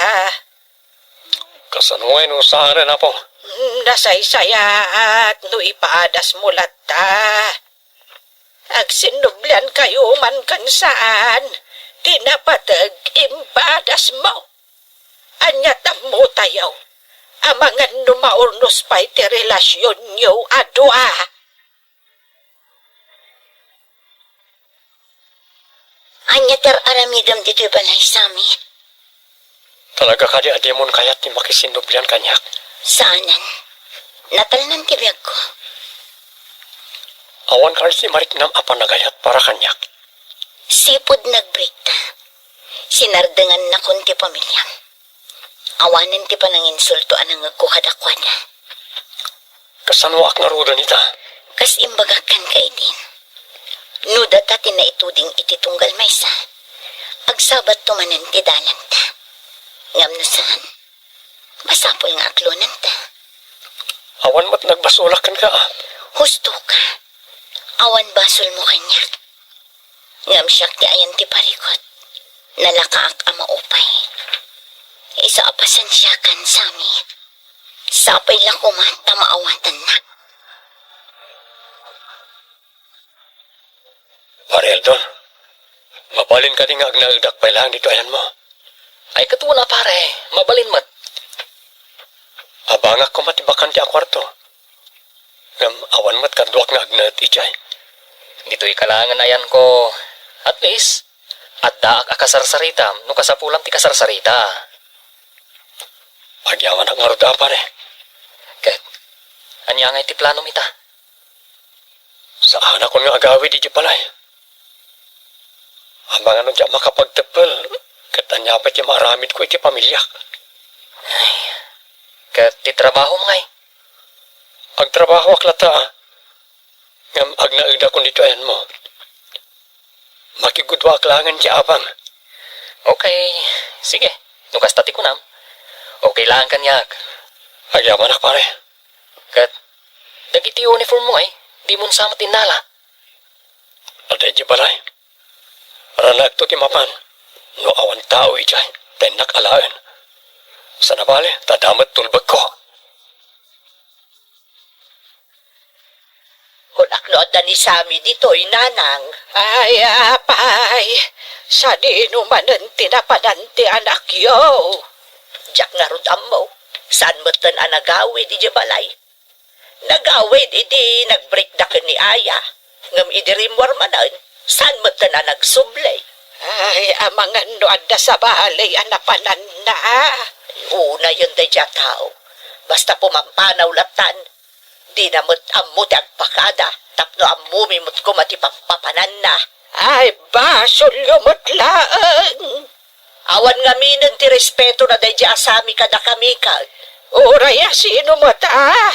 Kasano ngay no saanen, apo? Mm, nasaysayaat no ipadasmo latta. Agsinnubliankayo man ken saan ti napateg impadasmo. Ania ti ammotayo? Amangan no maurnos pay ti relasionyo a dua. Ania ti ar-aramidem ditoy balay, Sami? Talaga kadi a dimon kayat ti makisinnublian kaniak? Saanen. Natalnan ti biagko. Awan kadi ti mariknam a panagayat para kaniak? Sipud nagbreakta, sinardengannakon ti pamiliam. Awanen ti pananginsulto a nangngegko kadakuada. Kasanoak ngaruden ita? Kas imbagak kenka idin, no data ti naituding iti tunggal maysa, agsabatto manen ti dalanta. Ngem no saan, masapul nga aklonanta. Awan met nagbasolak kenka, a? Husto ka. Awan basolmo kaniak. Ngem siak ti ayan ti parikut. Nalakaak a maupay. Isu a pasensiakan, Sami. Sapay la koma ta maawatannak. Pare Eldon, mabalin kadi nga agnaedak pay laeng ditoy ayanmo? Ay, ket wen a, pare, mabalin met. Abangak koma ti bakante a kuarto. Ngem awan met kaduak nga agnaed idiay. Ditoy ka laengen ayanko. At least, addaak a kasarsarita no kasapulam ti kasarsarita. Agyamanak ngarud a, pare. Ket, ania ngay ti planom ita? Saanakon nga agawid idiay balay. Amangan no diak makapagteppel, ket ania pay ti maaramidko iti pamiliak? Ay, ket ti trabahom ngay? Agtrabahoak latta, a. Ngem agnaedakon ditoy ayanmo. Makigudwaak laengen ti abang. Okay, sige. No kasta ti kunam, okay laeng kaniak. Agyamanak, pare. Ket dagiti uniform mo ngay, dimon sa met innala? Adda idiay balay. Ranaekto ti mapan. No awan tao idiay, ta innak alaen. Sana bale, ta adda met tulbekko. Kunak no adda ni Sami ditoy, nanang. Ay, apay, sadino manen ti napanan ti anakyo? Diak ngarud ammo, saan metten a nagawid idiay balay. Nagawid idi nagbreakda ken ni Aya, ngem idi rimmuar manen, saan metten a nagsubli. Ay, amangan no adda sabali a napananna. Unayen daydiay a tao. Basta pumampanaw lattan, dina met ammo ti agpakada, tapno ammomi met koma ti pappapananna. Ay, basolyo met laeng. Awan ngaminen ti respetona daydiay a Sami kadakami, ket uray a sino met a,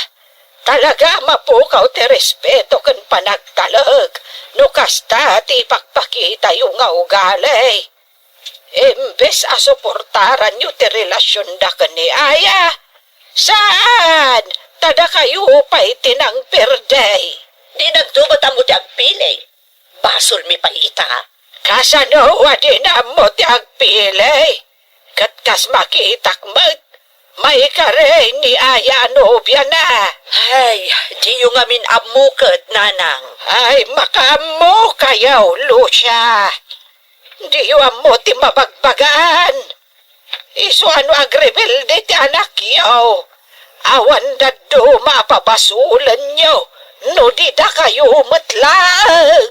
talaga a mapukaw ti respeto ken panagtalek no kasta ti ipakpakitayo nga ugali. Imbes a suportaranyo ti relasionda ken ni Aya, saan, ta dakayo pay ti nangperde. Dinakto met ammo ti agpili. Basolmi pay ita. Kasano a dinammo ti agpili? Ket kas makitak met, Maikari ni Aya a nobiana. Ay, diyo ngamin ammo ket, Nanang. Ay, makaammokayo, Lucia. Diyo ammo ti mabagbagaan. Isu a no agrebelde ti anakyo, awan dadduma a pabasolenyo no di dakayo met laeng.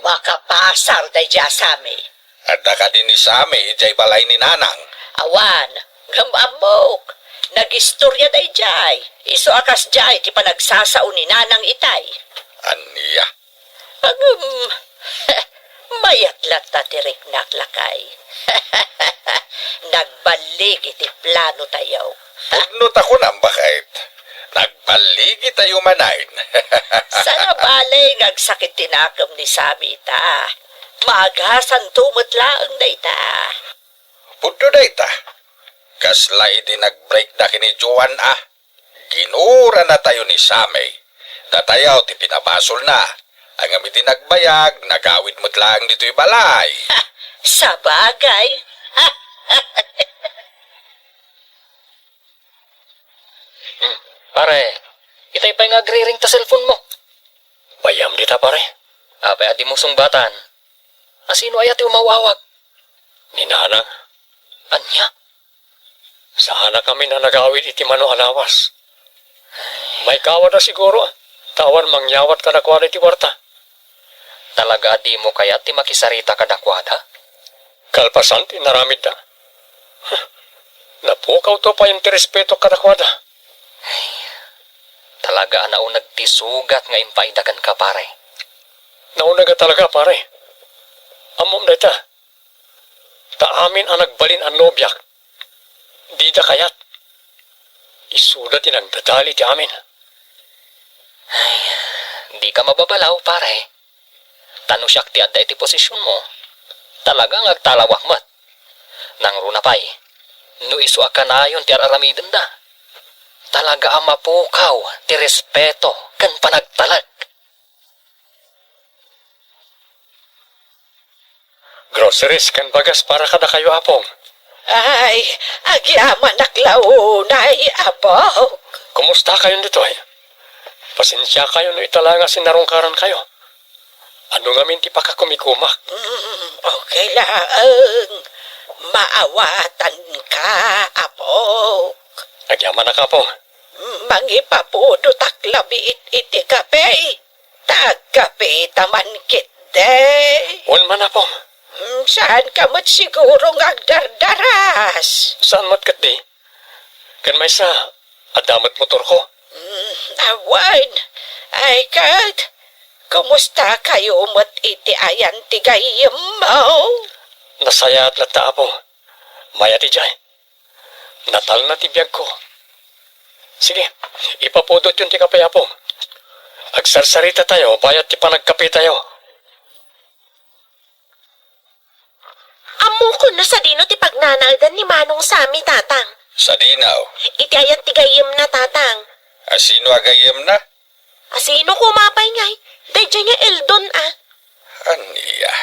Makapasar daydiay a Sami. Adda kadi ni Sami idiay balay ni Nanang? Awan, ngem ammok. Nagistorya daydiay. Isu a kasdiay ti panagsasao ni Nanang itay. Ania? Ngem, mayat latta ti riknak, lakay. Nagballig iti plano tayo. Pudno ta kunam, baket. Nagballigitayo manen. Saan a bale nga agsakit ti nakem ni Sami ita. Maagasanto met laeng dayta. Pudno dayta. Kasla idi nag-break da ken ni Joan a. Ginuranatayo ni Sami. Datayo ti pinabasolna. Ngem idi nagbayag, nagawid met laeng ditoy balay. Sabagay. Hmm, pare, itay pay nga agriring ta cellphone mo. Bayam dita, pare. Apay a dimo sungbatan? Asino aya ti umawawag? Ni Nanang. Ania? Saanakami a nagawid iti mano a lawas. Maikawada siguro, ta awan mangyawat kadakuada iti kuarta. Talaga a dimo kayat ti makisarita kadakuada? Kalpasan ti inaramidda. Huh. Napukawto payen ti respeto kadakuada. Ay, talaga a nauneg ti sugat nga impaayda kenka, pare. Nauneg a talaga, pare. Ammom dayta. Ta amin a nagbalin a nobiak, dida kayat. Isuda ti nagdadali ti amin. Ay, dika mababalaw, pare. Ta no siak ti adda iti posisionmo, talaga nga agtalawak met. Nangruna pay, no isu a kanayon ti ar-aramidenda, talaga a mapukaw ti respeto ken panagtalek. Groceries ken bagas para kadakayo, Apong. Ay, agyamanak la unay, Apong. Kumustakayon ditoy? Pasensiakayo no ita la nga sinarungkarankayo. Adu ngamin ti pakakumikumak. Mm, okay laeng. Maawatanka, Apok. Agyamanak, Apong. Mangipapudotak labiit iti kape. Ta agkapeta man ketdi. Wen man, Apong. Mm, saanka met siguro nga agdardaras? Saan met ketdi. Ken maysa, adda met motorko. Mm, awan. Ay, ket, kumustakayo met iti ayan ti gayyemmo? Nasayaat latta, Apong. Mayat idiay. Natalna ti biagko. Sige, ipapudotyon ti kape, Apong. Agsarsarita tayo, bayat ti panagkape tayo. Ammokon no sadino ti pagnanaedan ni Manong Sami, Tatang. Sadino? Iti ayan ti gayyemna, Tatang. Asino a gayyemna? Asino koma pay ngay? Daydiay nga Eldon, a. Ania?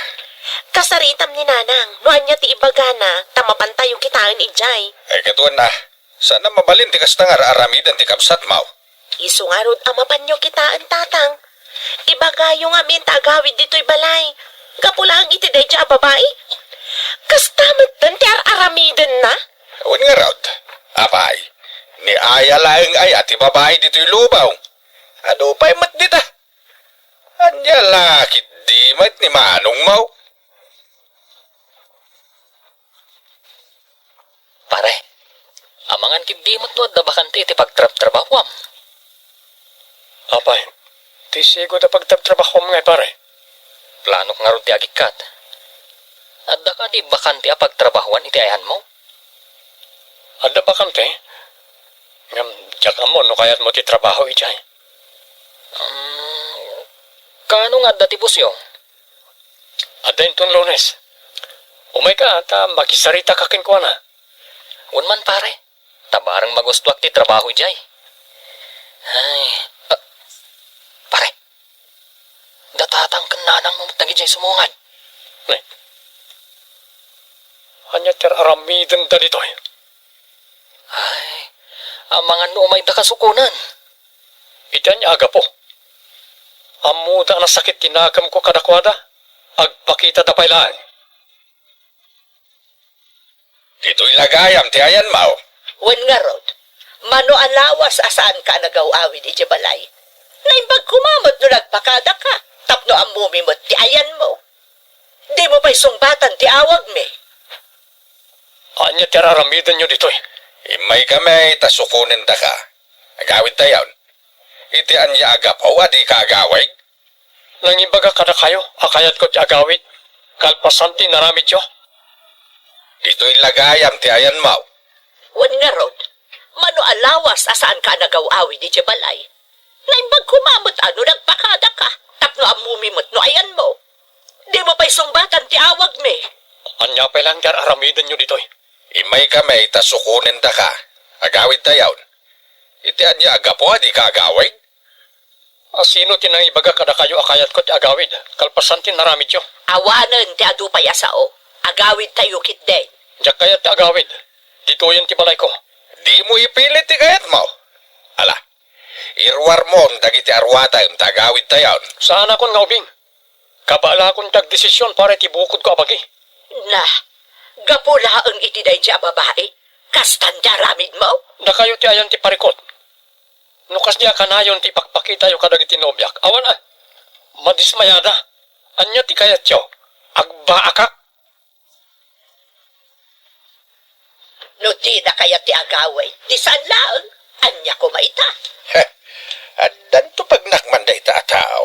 Kasaritam ni Nanang, no ania ti ibagana, ta mapantayo kitaen idiay. Ay, katuan, a. Saan a mabalin ti kasta nga ar-aramiden ti kabsatmo? Isu ngarud a mapanyo kitaen, Tatang. Ibagayo ngamin ta agawid ditoy balay. Gapu laeng iti daydiay a babai. Kasta metten ti ar-aramidenna? Wen ngarud, apay, ni aya laeng aya ti babai ditoy lubong? Adu pay met dita? Ania la ketdi met ni manongmo? Pare, amangan ketdi met no adda bakante iti pagtrabtrabahuam. Apay, ti sigud a pagtrabtrabahuam ngay, pare? Planok ngarud ti agikkat. Adda kadi bakante a pagtrabahuan iti ayanmo? Adda bakante? Ngem diak ammo no kayatmo ti trabaho idiay. Um, kaano nga adda ti bossyo? Adda inton Lunes. Umayka ta makisarita ka kenkuana. Wen man, pare. Ta bareng magustuak ti trabaho idiay. Ay, ah, pare. Da tatang ken nanangmo met dagidiay sumungad. Ne. Ania ti ar-aramidenda ditoy? Ay, amangan no umayda kasukonan. Iti ania a gapu? Ammoda a nasakit ti nakemko kadakuada? Agpakitada pay laeng. Ditoy la gayam ti ayanmo. Wen ngarud, mano a lawas a saanka a nagaw-awid idiay balay? Naimbag koma met no nagpakadaka tapno ammomi met ti ayanmo. Dimo pay sungbatan ti awagmi. Ania ti ar-aramidenyo ditoy? Immaykami ta sukonendaka. Agawidtayon. Iti ania a gapu a dika agawid? Nangimbaga kadakayo a kayatko ti agawid kalpasan ti inaramidyo. Ditoy la gayam ti ayanmo. Wen ngarud, mano a lawas a saanka a nagaw-awid idiay balay? Naimbag koma met a no nagpakadaka tapno ammomi met no ayanmo. Dimo pay sungbatan ti awagmi. Ania pay laeng ti ar-aramidenyo ditoy? Immaykami ta sukonendaka. Agawidtayon. Iti ania a gapu a dika agawid? A sino ti nangibaga kadakayo a kayatko ti agawid kalpasan ti inaramidyo? Awanen ti adu pay a sao. Agawidtayo ketdin. Diak kayat ti agawid. Ditoyen ti balayko. Dimo ipilit ti kayatmo. Ala, iruarmon dagiti aruatem ta agawidtayon. Saanakon nga ubing. Kabaelakon ti agdesision para iti bukodko a bagi. Na, gapu laeng iti daydiay a babai, kastan ti aramidmo? Dakayo ti ayan ti parikut. No kasdiay a kanayon ti ipakpakitayo kadagiti nobiak, awan a, madismayada. Ania ti kayatyo? Agbaakak? No dina kayat ti agawid, ti saan laeng, ania koma ita? Heh, addanto pagnakman dayta a tao.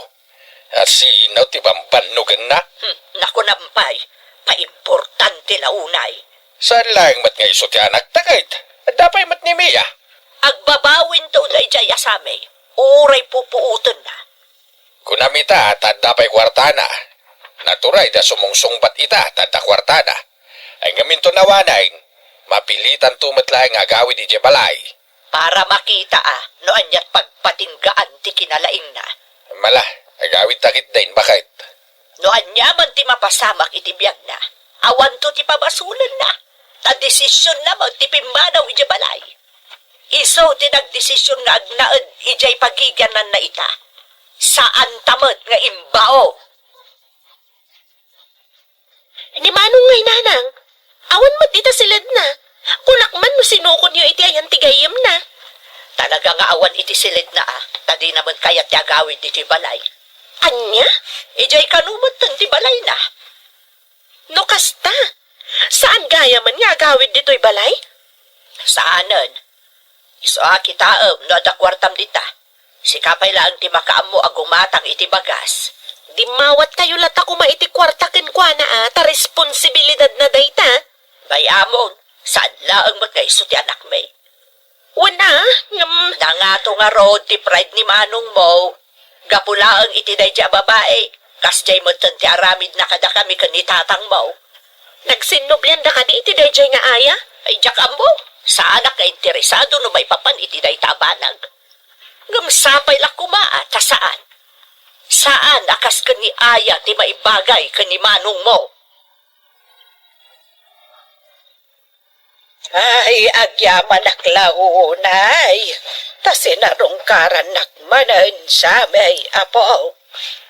A sino ti bambannogenna? Hmm, nakunam pay, paimportante la unay. Saan laeng met nga isu ti anakta ket adda pay met ni Mia. Agbabawinto daydiay a sami, uray pupuotenna. Kunam ita ta adda pay kuartana. Naturay a sumungsungbat ita ta adda kuartana. Ngem inton awanen, mapilitanto met laeng nga agawid idiay balay. Para makita a no aniat pagpatinggaan ti kinalaingna. Mala, agawidta ketdin, baket. No ania man ti mapasamak iti biagna, awanto ti pabasolenna, ta desisionna met ti pimmanaw idiay balay. Isu ti nagdesisyon nga agnaed idiay pagigiananna ita. Saanta met nga imbao. Ni Manong ngay, Nanang, awan met ita siledna. Kunak man no sinukonyo iti ayan ti gayyemna. Talaga nga awan iti siledna a, ta dina met kayat ti agawid ditoy balay. Ania? Idiay kano metten ti balayna. No kasta, saan gayamen nga agawid ditoy balay? Saanen. Isu a kitaem no adda kuartam dita. Sika pay laeng ti makaammo a gumatang iti bagas. Dimmawatkayo latta koma iti kuarta kenkuana a, ta responsibilidadna dayta. Bay-amon, saan laeng met nga isu ti anakmi. Wen a, ngem. Nangato ngarud ti pride ni manongmo. Gapu laeng iti daydiay a babai, kasdiay metten ti aramidna kadakami ken ni tatangmo. Nagsinnublianda kadi iti daydiay nga aya? Ay, diak ammo. Saanak nga interesado no maipapan iti dayta a banag. Ngem sapay la koma a ta saan. Saan a kas ken ni Aya ti maibagay ken ni manongmo. Ay, agyamanak la unay, ta sinarungkarannak manen sami, Apo.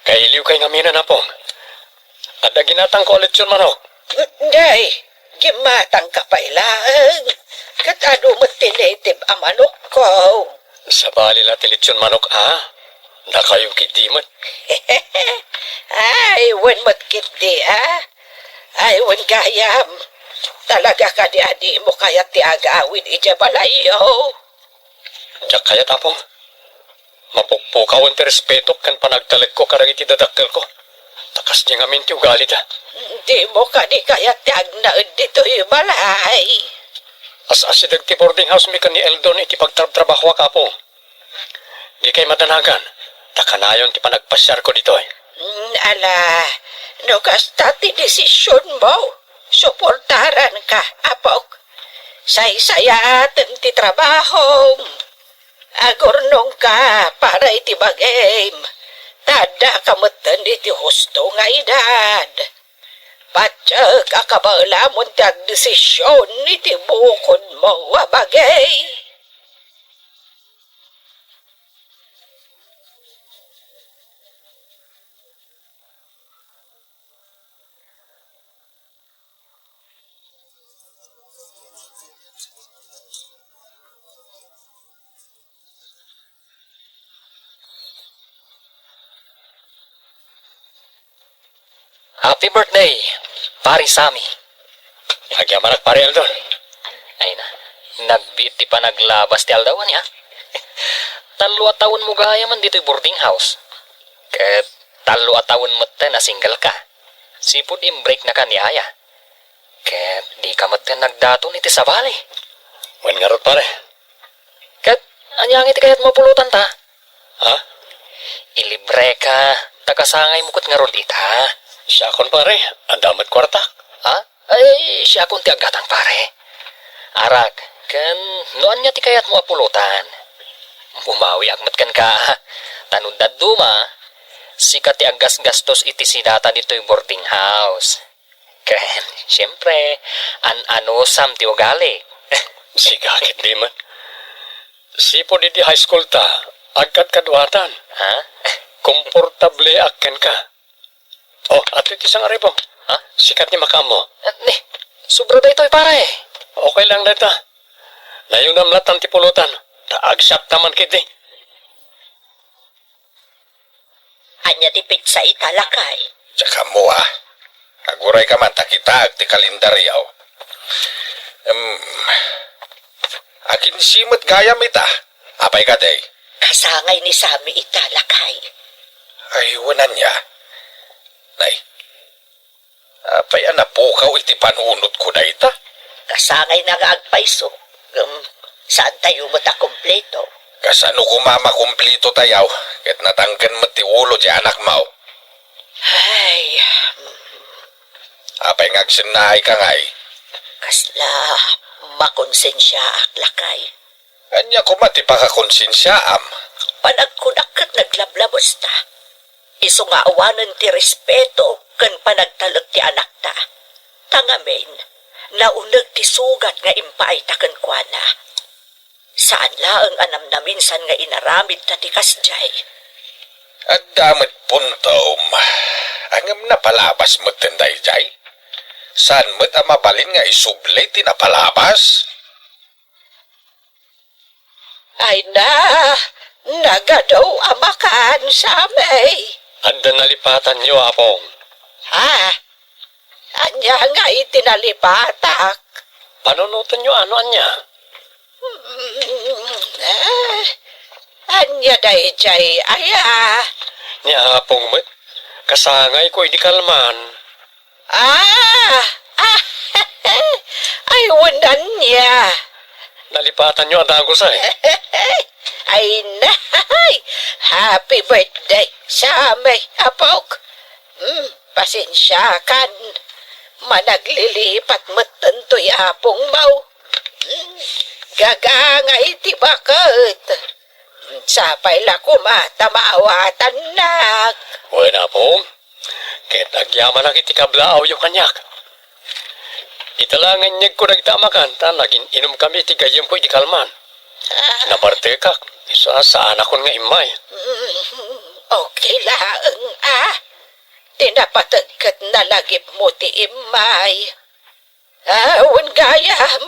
Kailiwkay ngamin, Apo. Adda ginatangko a litson manok. Nay, gimatangka pay laeng. Ket adu met ti native a manokko. Sabali la ti litson manok, a? Dakayo ketdi met. Ay, wen met ketdi, a? Ay, wen gayam. Talaga kadi a dimo kayat ti agawid idiay balayyo? Diak kayat, Apo. Mapukpukawen ti respetok ken panagtalekko kadagiti dadakkelko. Ta kasdiay ngamin ti ugalida. Dimo kadi kayat ti agnaed ditoy balay? As-asideg ti boarding house mi ken ni Eldon iti pagtrabtrabahoak, Apo. Dikay madanagan, ta kanayon ti panagpasiarko ditoy. Mm, ala, no kasta ti desisionmo, suportaranka, apok. Saysayaatem ti trabahom. Agurnongka para iti bagim, ta addaka metten iti husto nga edad. Patiek a kabaelamon ti agdesision iti bukodmo a bagay. Happy birthday, Pare Sammy. Agyamanak, Pare Eldon. Ay na, nagbiit ti panaglabas ti aldaw, ania? Tallo a tawenmo gayamen ditoy boarding house. Ket tallo a tawen metten a single ka. Sipud imbreak na ka ni Aya. Ket di ka metten nagdaton iti sabali. Wen ngarud, pare. Ket ania nga iti kayatmo a pulotanta? Ha? Ilibre ka, ta kasangaymo ket ngarud ita. Siakon, pare, adda met kuartak. Ha? Ay, siakon ti aggatang, pare. Arak, ken no ania ti kayatmo a pulotan? Bumawiak met kenka, ta no dadduma, sika ti aggasgastos iti sidata ditoy boarding house. Ken, siempre, an-anusam ti ugali. Sika ketdi met. Sipud idi high school ta, agkadkaduatan. Ha? Komportableak kenka. Oh, adtoy ti sangaribong. Ha? Sika ti makaammo. Eh, ni, sobra daytoy, pare. Okay lang dayta. Nayunam latan ti pulotan. Ta agsapta man ketdi. Ania ti petsa ita, lakay? Diak ammo, a. Aguray ka man ta kitaek ti kalendaryo. Em, akinse met gayam ita. Apay kadi? Kasangay ni Sammy ita, lakay. Ay, wen ania? Nay, apay a napukaw iti panunotko dayta? Kasangayna nga agpayso, ngem saantayo met a kumpleto. Kasano koma a makumpleto tayaw ket natangken met ti ulo ti anakmo? Ay, apay nga agsennaay ka ngay? Kasla makonsensiaak, lakay. Ania koma ti pakakonsensiaam? Panagkunak ket naglablabesta. Isu nga awanen ti respeto ken panagtalek ti anakta. Ta ngamin, nauneg ti sugat nga impaayta kenkuana. Saan laeng a namnaminsan nga inaramidta ti kasdiay. Adda met puntom, ngem napalabas metten daydiay. Saan met a mabalin nga isubli ti napalabas? Ay na, nagadu a makan, Sammy. Adda nalipatanyo, Apong. Ha? Ania nga iti nalipatak? Panunotenyo a no ania? Hmm, eh, ania daydiay aya? Ni Apong met, kasangayko idi kalman. Ah! Ah! Ay, wen ania? Nalipatanyo a dagus ay. Ay, nay! Happy birthday, Sammy, apok. Hmm, pasensiakan. Managlilipat metten toy apongmo. Hmm, gagangay ti baket. Sapay la koma ta maawatannak. Wen, Apong. Ket agyamanak iti kablaawyo kaniak. Ita la nga inyegko dagita a makan ta nagin-inomkami iti gayyemko idi kalman. Ah. Nabartekak, isu a saanakon nga immay. Mm, okay laeng a. Ti napateg ket nalagipmo ti immay. Ah, wen gayam.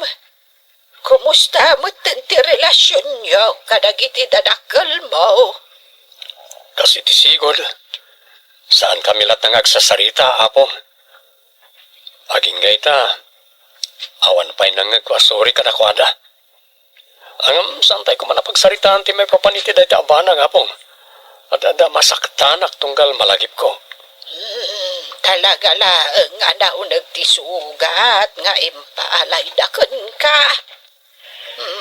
Kumusta metten ti relasionyo kadagiti dadakkelmo? Kas iti sigud, saankami latta nga agsasarita, Apo. Agingga ita, awan pay nangngegko a suri kadakuada. Ngem saantay koma a pagsaritaan ti maipapan iti dayta a banag, Apo. Adda, adda masaktanak tunggal malagipko. Hmm, talaga laeng a nauneg ti sugat nga impaayda kenka.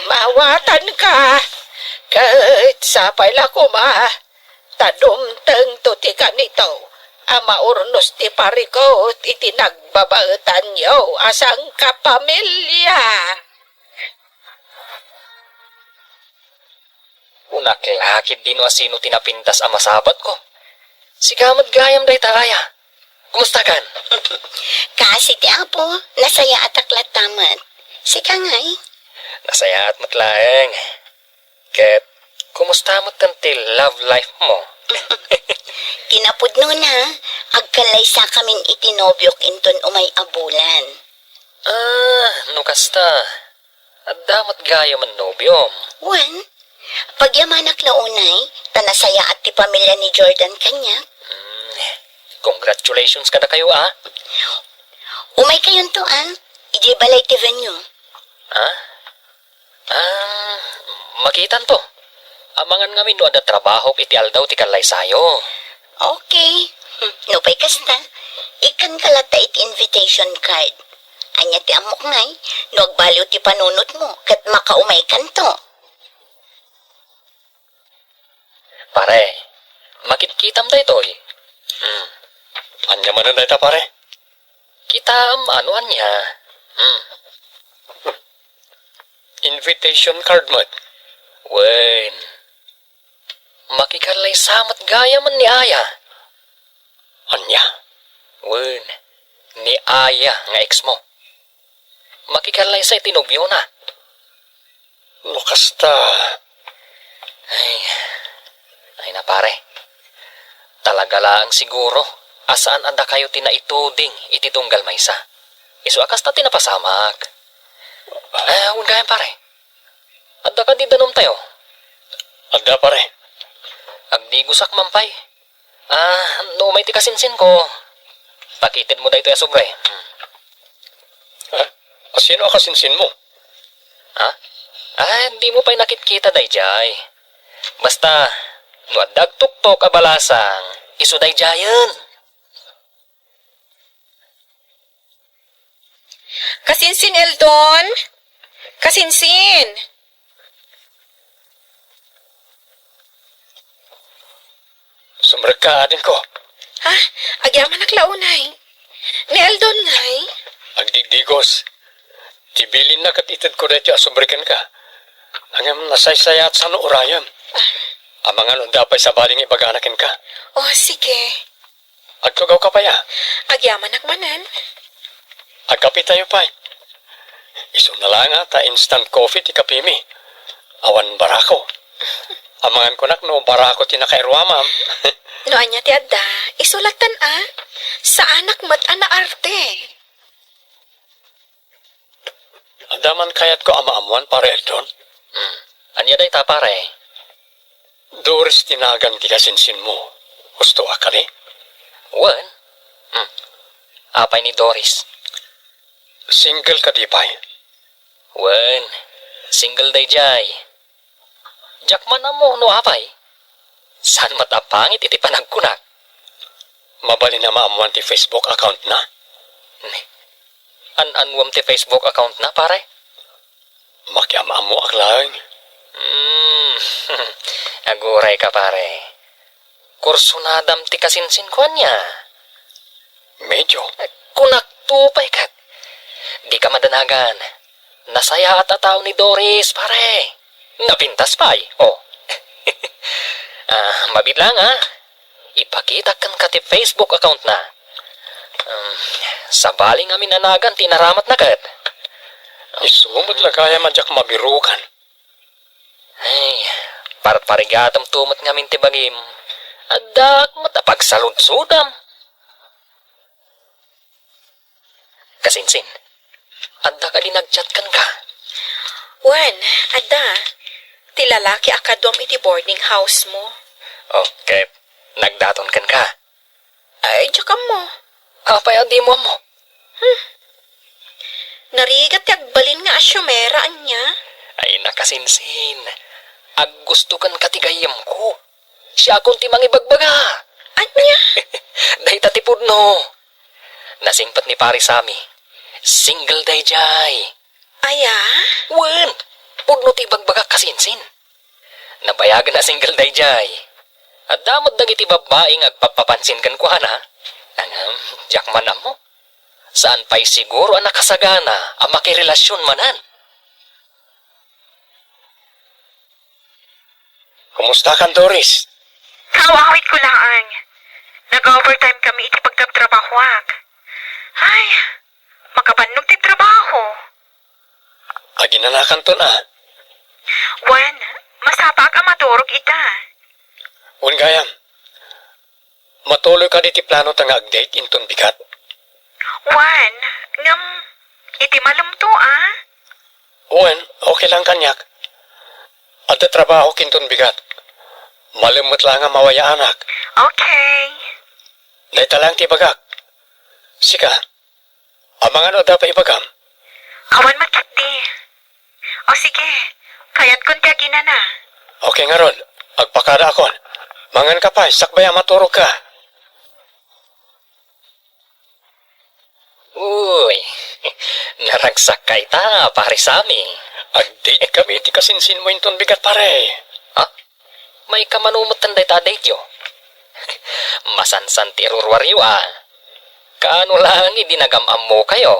Maawatanka, ket sapay la koma ta dumtengto ti kanito a maurnos ti parikut iti nagbabaetanyo a sangkapamilya. Kunak la ketdi no asino ti napintas a masabatko. Sika met gayam dayta aya. Kumustakan? Kaasi ti Apo, nasayaatak latta met. Sika ngay? Nasayaat met laeng. Ket, kumusta met ti love life mo? Kinapudnona, agkallaysakamin iti nobiok inton umay a bulan. Ah, no kasta, adda met gayam a nobiom. Wen, pagyamanak la unay, ta nasayaat ti pamilya ni Jordan kaniak. Hmm, congratulations kadakayo, ah. Umaykayonto, ah. Idiay balay ti venue. Ah? Ah, makitanto. Amangan ngamin no adda trabahok iti aldaw ti kallaysayo. Okay. Hmm, nupay kasta, ikkanka latta iti invitation card. Ania ti ammok ngay, no agbaliw ti panunotmo ket makaumaykanto. Pare, makitkitam daytoy. Hmm. Ania manen dayta, pare? Kitaem no ania. Hmm. Invitation card met. Wen. Makikallaysa met gayam ni Aya. Ania? Wen, ni Aya nga ex mo. Makikallaysa iti nobiona. No kasta. Ay, ay na pare. Talaga laeng siguro a saan a dakayo ti naituding iti tunggal maysa. Isu a kasta ti napasamak. Ah, wen gayam pare. Adda kadi danumtayo? Adda, pare. Agdigosak man pay. Ah, no umay ti kasinsinko, pakitedmo daytoy a sobre. Hmm. Ah, asino a kasinsinmo? Ha? Ah, dimo pay nakitkita daydiay. Basta, no adda agtuktok a balasang, isu daydiayen. Kasinsin, Eldon? Kasinsin! Sumrekka, adingko. Ha? Agyamanak la unay. Ni Eldon ngay? Agdigdigos. Ti bilinna ket itedko daytoy a sobre kenka. Ngem nasaysayaat sano urayem. Ah. Amangan no adda pay sabali nga ibagana kenka. Oh, sige. Agtugawka pay, a? Agyamanak manen. Agkapetayo pay. Isuna laeng ta instant coffee ti kapimi. Awan barako. Amangan kunak no barako ti nakairuamam. No ania ti adda, isu lattan a. Saanak met a naarte. Adda man kayatko a maammuan, Pare Eldon? Hmm. Ania dayta, pare? Doris ti nagan ti kasinsinmo. Husto a kadi? Wen. Hmm. Apay ni Doris? Single kadi pay? Wen. Single daydiay. Diak man ammo no apay. Saan met a pangit iti panagkunak. Mabalin a maammuan ti Facebook account na? Ne. An-annuam ti Facebook account na, pare? Makiam-ammoak laeng. Hmm. Aguray ka, pare. Kursunadam ti kasinsin ko ania? Medyo. Kunak to pay ket. Dika madanagan. Nasayaat a tao ni Doris, pare. Napintas pay. Oh. Ah, mabiit laeng, ah. Ipakitak kenka ti Facebook account na. Um, sabali ngamin a nagan ti inaramatna ket. Isu met la gayam a diak mabirukan. Ay, parparigatam to met ngamin ti bagim. Addaak met a pagsaludsodam. Kasinsin, adda kadi nag-chat kenka? Wen, adda. Ti lalaki a kaduam iti boarding house mo. Oh, ket nagdaton kenka? Ay, diak ammo. Apay a dimo ammo? Hmm. Narigat ti agbalin nga asyomera, ania? Ay, nakasinsin. Aggusto kenka ti gayyemko. Siakon ti mangibagbaga. Ania? Dayta ti pudno. Nasingpet ni Pare Sammy. Single daydiay. Aya? Wen, pudno ti ibagbagak, kasinsin. Nabayagen a single daydiay. Adda met dagiti babbai nga agpappapansin kenkuana. Ngem, diak man ammo. Saan pay siguro a nakasagana a makirelasyon manen. Kumustakan, Doris? Kaawawitko laeng. Nag-overtime kami iti pagtrabtrabahoak. Ay, makabannog ti trabaho. Aginanakanton a. Wen, masapaak a maturog ita. Wen gayam, matuloy kadi ti plano ta nga ag-date inton bigat? Wen, ngem iti malemto a. Wen, okay lang kaniak. Adda trabahok inton bigat. Malem met la nga mawayaanak. Okay. Dayta lang ti ibagak. Sika, amangan no adda pay ibagam? Awan met ketdi. O sige, kayatkon ti aginana. Okay ngarud, agpakadaakon. Mangan ka pay, sakbay a maturog ka. Uy, naragsak ka ita, pare Sammy. Ag-date kami iti kasinsinmo inton bigat, pare. Ha? Maikamanumotan dayta a date-yo. Masansan ti iruruaryo a. Kaano laeng idi nagam-ammokayo?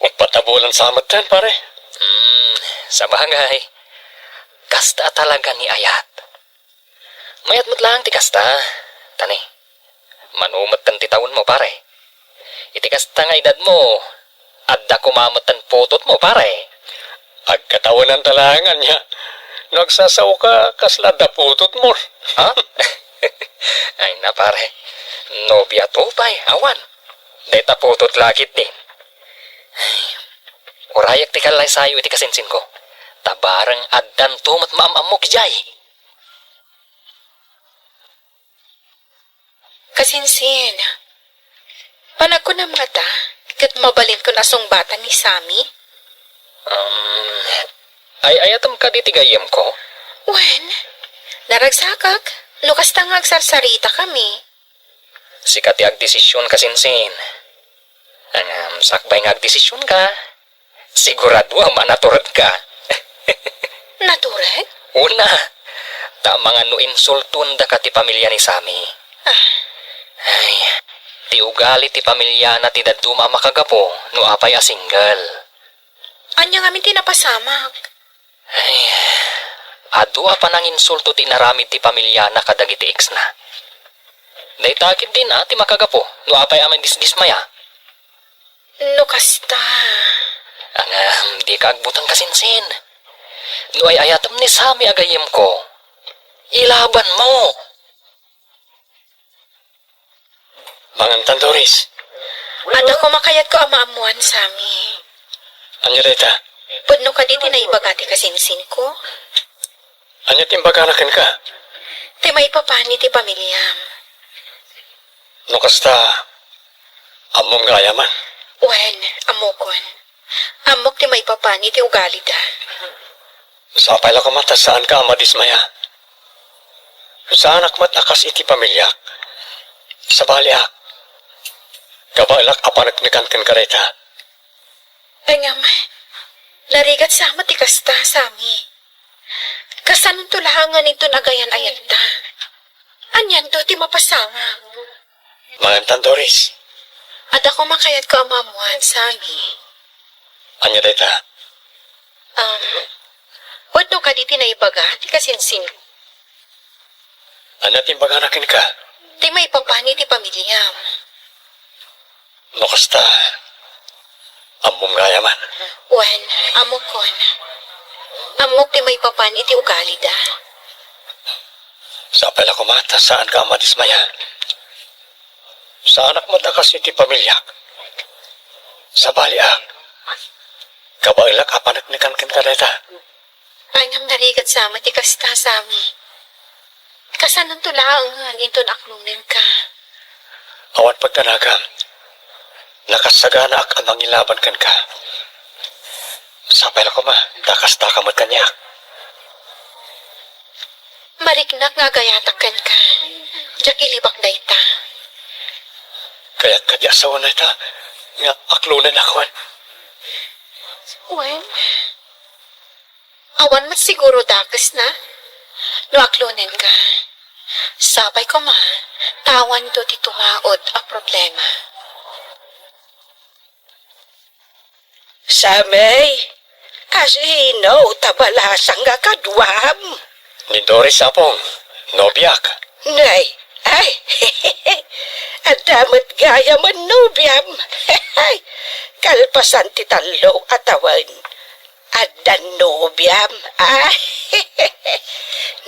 Uppat a bulan sa metten, pare. Hmm, sabagay. Kasta a talaga ni ayat. Mayat met laeng ti kasta. Tani, mano metten ti tawenmo, pare? Iti kasta nga edadmo, adda koma metten putotmo, pare. Agkatawenanta laeng ania. No agsasaoka, kasla adda putotmo. Ha? Ay na, pare. Nobiato pay, awan. Dayta putot la ketdin. Ay, urayak ti kallaysayo iti kasinsinko. Ta bareng addanto met maam-ammok idiay. Kasinsin, panagkunam ngata ket mabalinkon a sungbatan ni Sammy? Um, ay-ayatem kadi ti gayyemko? Wen, naragsakak no kasta nga agsarsaritakami. Sika ti agdesision, kasinsin. Ngem sakbay nga agdesisionka, sigurado a manaturedka. Natured? Una, ta amangan no insultondaka ti pamilya ni Sammy. Ah. Ay, ti ugali ti pamiliana ti dadduma a makagapu no apay a single. Ania ngamin ti napasamak? Ay, adu a pananginsulto ti inaramid ti pamiliana kadagiti ex-na. Dayta ketdin a ti makagapu no apay a madisdismaya. No kasta. Ngem, dika agbuteng, kasinsin. No ay-ayatem ni Sammy a gayyemko, ilabanmo. Mangantan, Doris. Adda koma kayatko a maammoan, Sammy. Ania dayta? Pudno kadi ti naibaga ti kasinsinko? Ania ti imbagana kenka? Ti maipapan iti pamiliam. No kasta, ammom nga ayaman. Wen, ammokon. Ammok ti maipapan iti ugalida. Sapay la koma ta saanka a madismaya. Saanak met a kas iti pamiliak. Sabaliak. Kabaelak a paneknekan kenka dayta. Ngem, narigat sa met ti kasta, Sammy. Kasanonto laengen inton agayan-ayatta? Anianto ti mapasangak? Mangantan, Doris. Adda koma kayatko a maammoan, Sammy. Ania dayta? Um, pudno kadi ti naibaga ti kasinsin? Ania ti imbagana kenka? Ti maipapan iti pamiliam. No kasta, ammom nga ayaman. Wen, ammokon. Ammok ti maipapan iti ugalida. Sapay la koma ta saanka a madismaya. Saanak met a kas iti pamiliak. Sabaliak. Kabaelak a paneknekan kenka dayta. Ay, ngem narigat sa met ti kasta, Sammy. Kasanonto laengen inton aklonenka? Awan pagdanagam. Nakassaganaak a mangilaban kenka. Sapay la koma, ta kastaka met kaniak. Mariknak nga agayatak kenka. Diak ilibak dayta. Kayat kadi a sawen dayta nga aklonennakon? Wen, awan met siguro dakesna no aklonenka. Sapay koma, ta awanto ti tumaud a problema. Sammy, kasino ta balasang nga kaduam? Ni Doris, Apong. Nobiak. Nay, Ay, adda met gayam a nobiam. Kalpasan ti tallo a tawen, adda nobiam. Ay,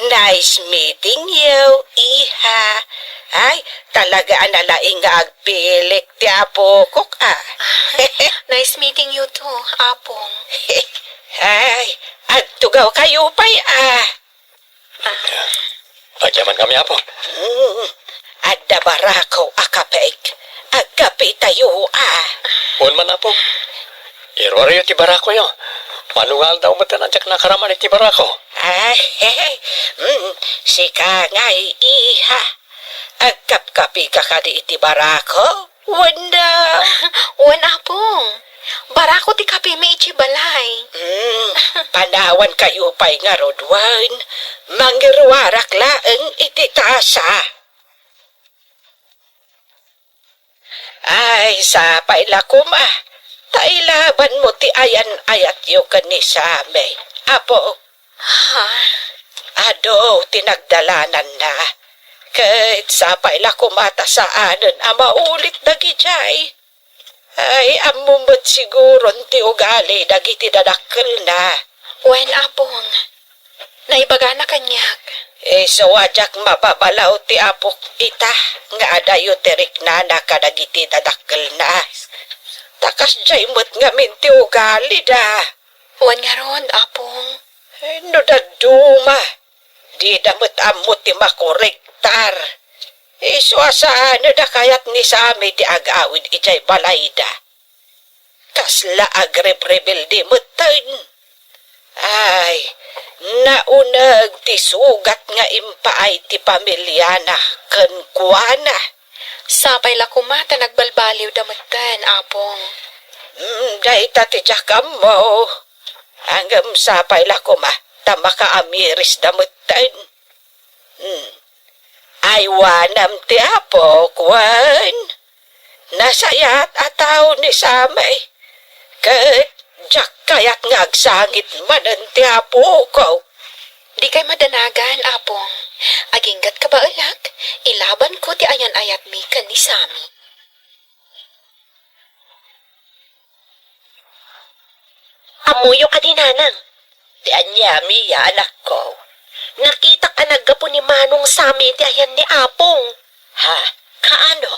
nice meeting you, iha. Ay, talaga a nalaing nga agpilik ti apokok, ah. Nice meeting you too, Apong. Ay, agtugaw kayo pay, ah. Agyaman kami, Apo. Mm. Adda barako a kapek. Agkapitayo, ah. Wen man, Apo. Iruaryo ti barakoyo. Mano nga aldaw met a diak nakaraman iti barako? Ah, mm, sika ngay, iha. Agkapkapika kadi iti barako? Wen, ah, wen, Apong. Barako ti kapimi iti balay. Hmm, panawan kayo pay ngarud, wen. Mangiruarak laeng iti tasa. Ay, sapay la koma. Ta ilaban mo ti ayan-ayatyo ken ni Sami. Apo, Ha? Adu ti nagdalananna. Ket sapay la koma ta saanen a maulit dagidiay. Ay, ammo met siguron ti ugali dagiti dadakkelna. Wen, Apong. Naibagana kaniak. Isu a diak mababalaw ti apok ita nga adayo ti riknana kadagiti dadakkelna. Ta kasdiay met ngamin ti ugalida. Wen ngarud, Apong. Eh, no dadduma, dida met ammo ti makorektar. Isu a saan a kayat ni Sami ti agawid idiay balayda. Kasla agrebrebelde metten. Ay, nauneg ti sugat nga impaay ti pamiliana kenkuana. Sapay la koma ta nagbalbaliwda metten, Apong. Mm, dayta ti diak ammo. Ngem sapay la koma ta makaamirisda metten. Hmm. Aywanam ti Apo, kuan. Nasayaat a tao ni Sami. Ket diak kayat nga agsangit manen ti apoko. Dikay madanagan, Apong. Aginggat ka baelak, ilaban ko ti ayan-ayatmi ken ni Sami. Ammoyo kadi, Nanang? Ti ania, Mia, anakko? Nakitak a naggapu ni Manong Sami ti ayan ni Apong. Ha? Kaano?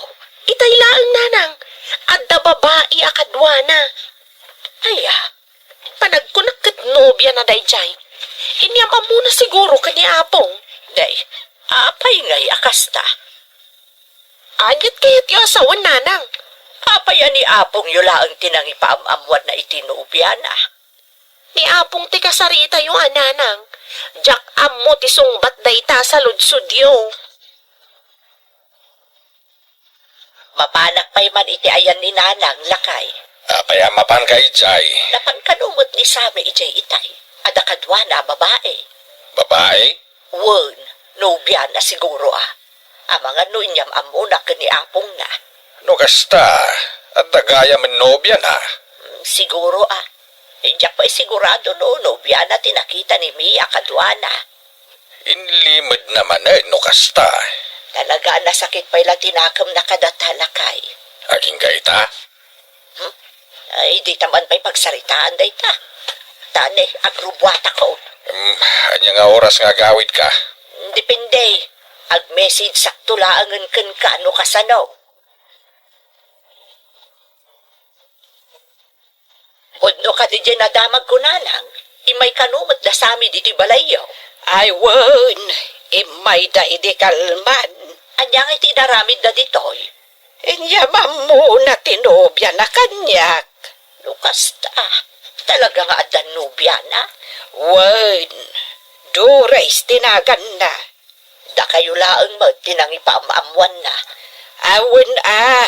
Itay laeng, Nanang. Adda babai a kaduana. Aya, panagkunak ket nobiana daydiay. Inyam-ammona siguro ken ni Apong. Day, apay ngay a kasta? Aniat kayat ti asawen, Nanang? Apay a ni Apongyo laeng ti nangipaam-ammuanna iti nobiana? Ni Apong ti kasaritayo a, Nanang. Diak ammo ti sungbat dayta a saludsodyo. Mapanak pay man iti ayan ni Nanang, lakay. Apay a mapanka idiay? Napan kano met ni Sami idiay itay? Adda kaduana a babai. Babai? Wen, nobiana siguro a. Amangan no inyam-ammona ken ni apongna. No kasta, adda gayam a nobiana? Hmm, siguro a. Diak pay sigurado no nobiana ti nakita ni Mia kaduana. Inlimedna manen no kasta. Talaga a nasakit pay la ti nakemna kadata, lakay. Agingga ita? Hmm? Ay, dita man pay pagsaritaan dayta. Tani, agrubuatakon. Hmm, ania nga oras nga agawidka? Depende. Ag-message sakto laengen kenka no kasano. Wenno kadi diay nadamagko, Nanang, immay kano met da Sami ditoy balayyo? Ay wen, immayda idi kalman. Ania ngay ti inaramidda ditoy? Inyam-ammona ti nobiana kaniak. No kasta, talaga nga adda nobiana? Wen, Doris ti naganna. Dakayo laeng met ti nangipaam-ammuanna. Awen a,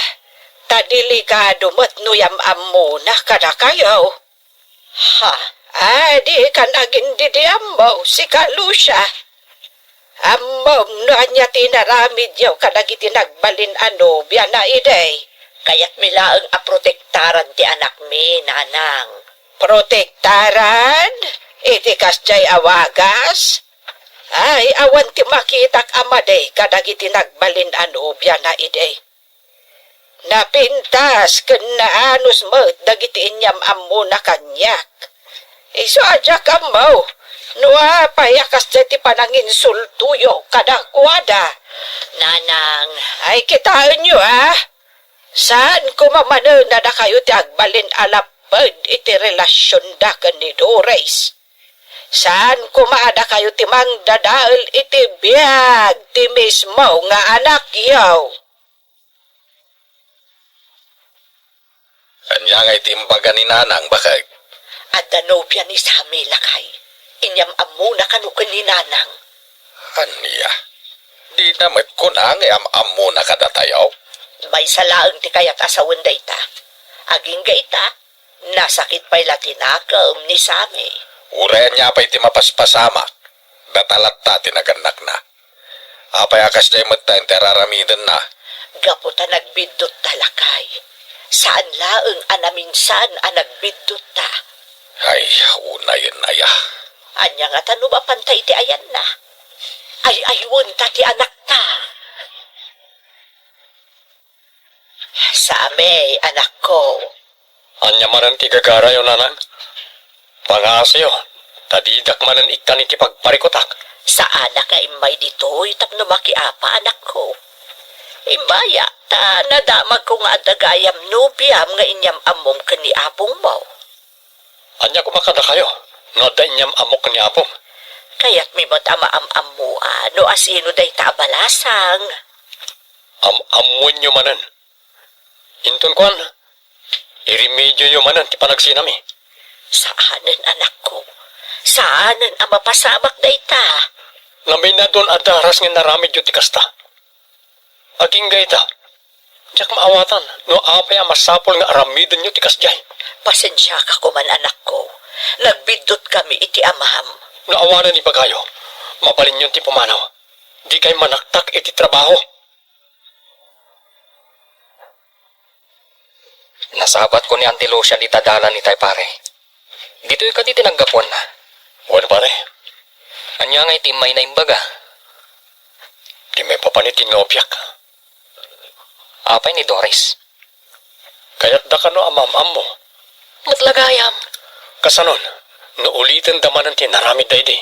ta delikado met no yam-ammona kadakayo. Ha? A, dikan agindidi ammo, sika, Lucia. Ammom no ania ti inaramidyo kadagiti nagbalin a nobiana idi? Kayatmi laeng a protektaran ti anakmi, Nanang. Protektaran? Iti kasdiay a wagas? Ay, awan ti makitak a madi kadagiti nagbalin a nobiana idi. Napintas ken naanus met dagiti inyam-ammona kaniak. Isu a diak ammo no apay a kasdiay ti pananginsultoyo kadakuada. Nanang, ay kitaenyo, a? Saan koma manen a dakayo ti agbalin a lapped iti relasionda ken ni Doris. Saan koma a dakayo ti mangdadael iti biag ti mismo nga anakyo. Ania ngay ti imbaga ni Nanang, baket? Adda nobia ni Sammy, lakay. Inyam-ammona kano ken ni Nanang. Ania? Dina met kuna nga am-ammona kadatayo? Maysa laeng ti kayat a sawen dayta. Agingga ita, nasakit pay la ti nakem ni Sammy. Uray ania pay ti mapaspasamak, data latta ti nagannakna. Apay a kasdiay met ta ti araramidenna? Gapu ta nagbiddotta, lakay. Saan laeng a naminsan a nagbiddotta. Ay, unayen aya. Ania ngata no mapanta iti ayanna? Ay-aywenta ti anakta. Sammy, anakko. Ania manen ti gagarayo, Nanang? Pangaasiyo, ta didak manen ikkan iti pagparikutak. Saanak nga immay ditoy tapno makiapa, anakko. Immaya, ta nadamagko nga adda gayam nobiam nga inyam-ammom ken ni apongmo. Ania koma kadakayo no adda inyam-ammok ken ni apom? Kayatmi met a maam-ammoan no asino dayta a balasang. Am-ammoenyo manen. Inton kuan, iremedioyo manen ti panagsinami. Saanen, anakko. Saanen a mapasamak dayta. Naminadon a daras nga inaramidyo ti kasta. Agingga ita, diak maawatan no apay a masapul nga aramidenyo ti kasdiay. Pasensiaka koman, anakko. Nagbiddotkami iti amam. No awanen ibagayo, mabalinyon ti pumanaw. Dikay manaktak iti trabaho. Nasabatko ni Auntie Lucia dita dalan itay, pare. Ditoy kadi ti naggapuanna? Wen, pare. Ania nga iti immay naimbaga? Ti maipapan iti nobiak. Apay ni Doris? Kayatda kano a maam-ammo? Met la gayam. Kasanon, no ulitenda manen ti inaramidda idi?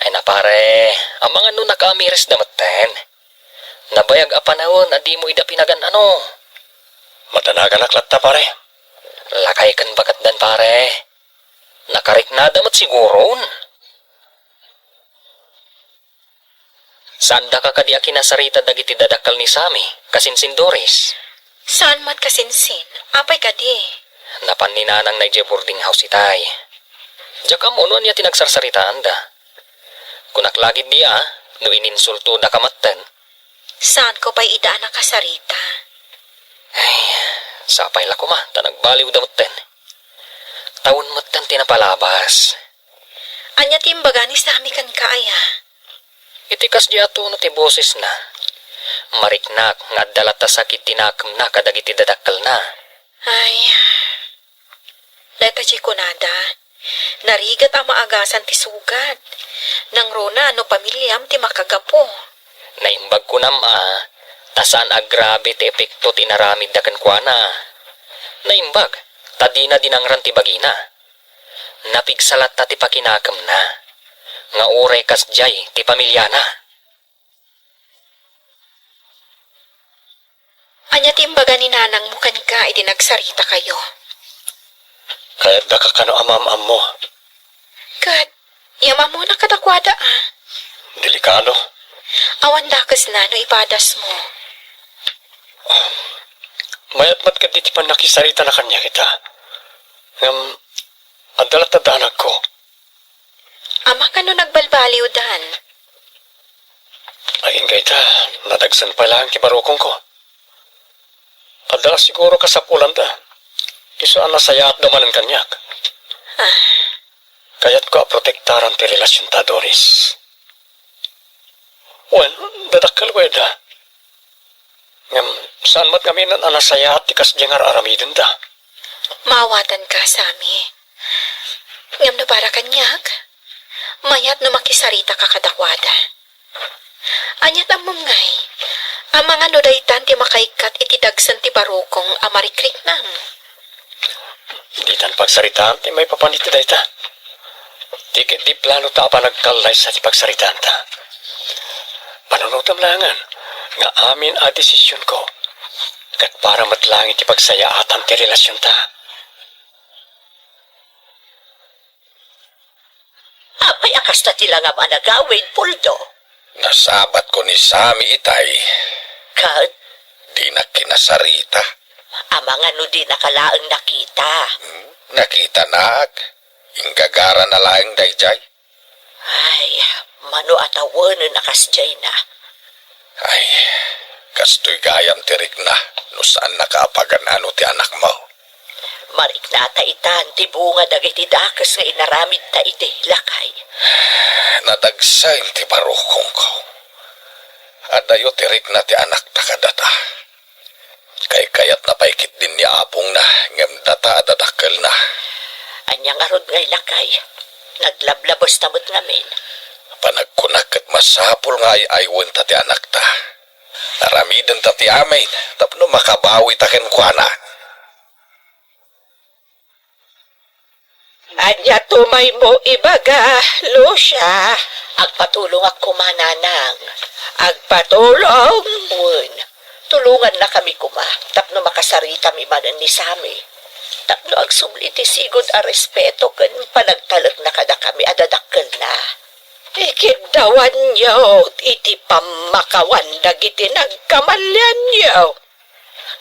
Ay na, pare, amangan no nakaamirisda metten. Nabayag a panawen a dimo ida pinagan-ano. Madanaganak latta, pare. Lakay ken baketdan, pare. Nakariknada met siguron. Saandaka kadi a kinasarita dagiti dadakkel ni Sammy, kasinsin Doris? Saan met kasinsin? Apay kadi? Napan ni Nanangna idiay boarding house itay. Diak ammo no ania ti nagsarsaritaanda. Kunak la ketdi a, no ininsultodaka metten. Saanko pay ida a nakasarita. Ay, sapay la koma, ta nagbaliwda metten. Tawen metten ti napalabas. Ania ti imbaga ni Sammy kenka, aya? Iti kasdiay a tono ti bosesna, mariknak nga adda latta sakit ti nakemna kadagiti dadakkelna. Ay, dayta ti kunada, narigat a maagasan ti sugat. Nangruna no pamiliam ti makagapu. Naimbag kunam a, ta saan a grabe ti epekto ti inaramidda kenkuana. Naimbag, ta dina dinangran ti bagina. Napigsa latta ti pakinakemna, nga uray kasdiay ti pamiliana. Ania ti imbaga ni nanangmo kenka idi nagsaritakayo? Kayatdaka kano a maam-ammo. Ket, iam-ammona kadakuada, a? Delikado. Awan dakesna no ipadasmo. Mayat met ketdi ti pannakisaritana kaniak ita. Ngem, adda latta danagko. Amangan no nagbalbaliwdan. Agingga ita, nadagsen pay laeng ti barukongko. Adda la siguro kasapulanda. Isu a nasayaatda manen kaniak. Ah. Kayatko a protektaran ti relasionta, Doris. Wen, dadakkelko ida. Ngem, saan met ngamin a nasayaat ti kasdiay nga ar-aramidenda. Maawatanka, Sammy. Ngem no para kaniak, Mayat no makisaritaka kadakuada. Ania't ammom ngay? Amangan no daytan ti makaikkat iti dagsen ti barukong a marikriknam? Ditan pagsaritaan ti maipapan iti dayta. Ti ket di planota a panagkallaysa ti pagsaritaanta. Panunotem laengen nga amin a desisionko ket para met laeng iti pagsayaatan ti relasionta. Apay a kasta ti langam a nagawid, Poldo? Nasabatko ni Sami itay. Ket? Dinak kinasarita. Amangan no dinaka laeng nakita. Hmm? Nakitanak. Inggagarana laeng daydiay. Ay, mano a tawenen a kasdiayna. Ay, kastoy gayam ti rikna no saannaka a pagan-ano ti anakmo. Mariknata itan ti bunga dagiti dakes nga inaramidta idi, lakay. Nadagsen ti barukongko. Adayo ti rikna ti anakta kadata. Kaykayatna pay ketdin ni apongna, ngem data a dadakkelna. Ania ngarud ngay, lakay? Naglablabesta met ngamin. Panagkunak ket masapul nga ay-aywenta ti anakta. Aramidenta ti amin tapno makabawita kenkuana. Ania tumaymo ibaga, Lucia? Agpatulongak koma, Nanang. Agpatulong? Wen, tulongannakami koma tapno makasaritami manen ni Sami. Tapno agsubli ti sigud a respeto ken panagtalekna kadakami a dadakkelna. Ikiddawanyo iti pammakawan dagiti nagkamalianyo.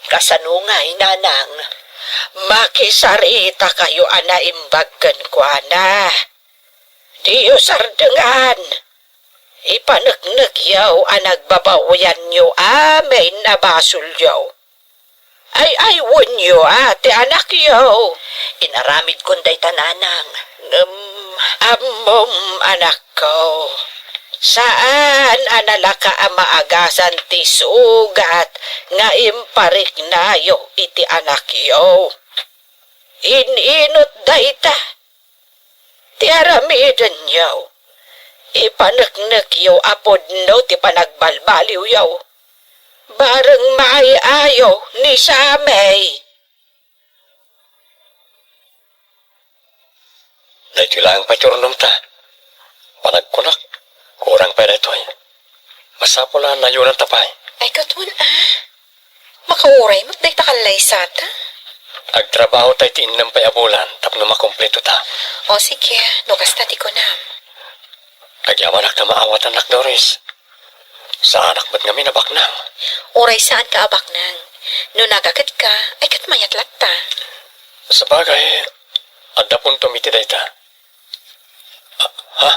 Kasano ngay, Nanang? Makisaritakayo a naimbag kenkuana. Diyo sardengan. Ipaneknekyo a nagbabawianyo amin a basolyo. Ay-aywenyo a ti anakyo. Inaramidkon dayta, Nanang. Ngem ammom, anakko, saan a nalaka a maagasan ti sugat nga impariknayo iti anakyo. In-inot dayta ti aramidenyo. Ipaneknekyo a pudno ti panagbalbaliwyo. Bareng maay-ayo ni Samay. Daytoy laeng pay ti urnomta. Panagkunak, kurang pay daytoy. Masapul a nayonanta pay. Ay, ket wen a. Makauray met dayta kallaysata. Agtrabaho tay ti innem pay a bulan tapno makumpleto ta. O, sige, no kasta ti kunam. Agyamanak ta maawatannak, Doris. Saanak met ngamin a baknang. Uray saanka a baknang. No nagakedka, ay ket mayat latta. Sabagay, adda puntom iti dayta. Ah, ha?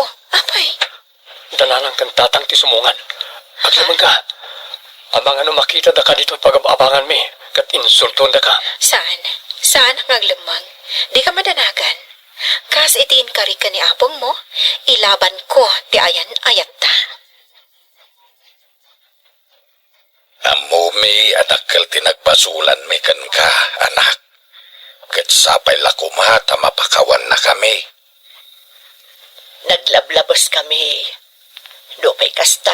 Oh, apay? Dananang ken tatang ti sumongan. Aglemmengka. Amangan no makitadaka ditoy pagab-abanganmi ket insultondaka. Saan? Saanak nga aglemmeng. Dika madanagan. Kas iti inkarik ken ni apongmo, ilabanko ti ayan-ayatta. Ammomi a dakkel ti nagbasolanmi kenka, anak. Ket sapay la koma ta mapakawannakami. Naglablabeskami. Nupay kasta,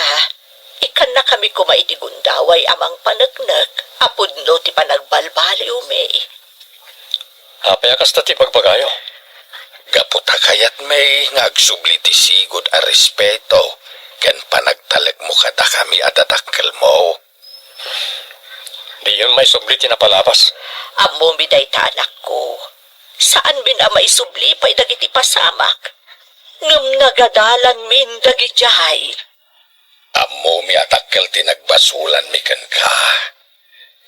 ikkannakami koma iti gundaway a mangpaneknek a pudno ti panagbalbaliwmi. Apay a kasta ti ibagbagayo? Gapu ta kayatmi nga agsubli ti sigud a respeto ken panagtalekmo kadakami a dadakkelmo. Diyon maisubli ti napalabas. Ammomi dayta, anakko. Saanmin a maisubli pay dagiti pasamak, ngem nagadalanmin dagidiay. Ammomi a dakkel ti nagbasolanmi kenka.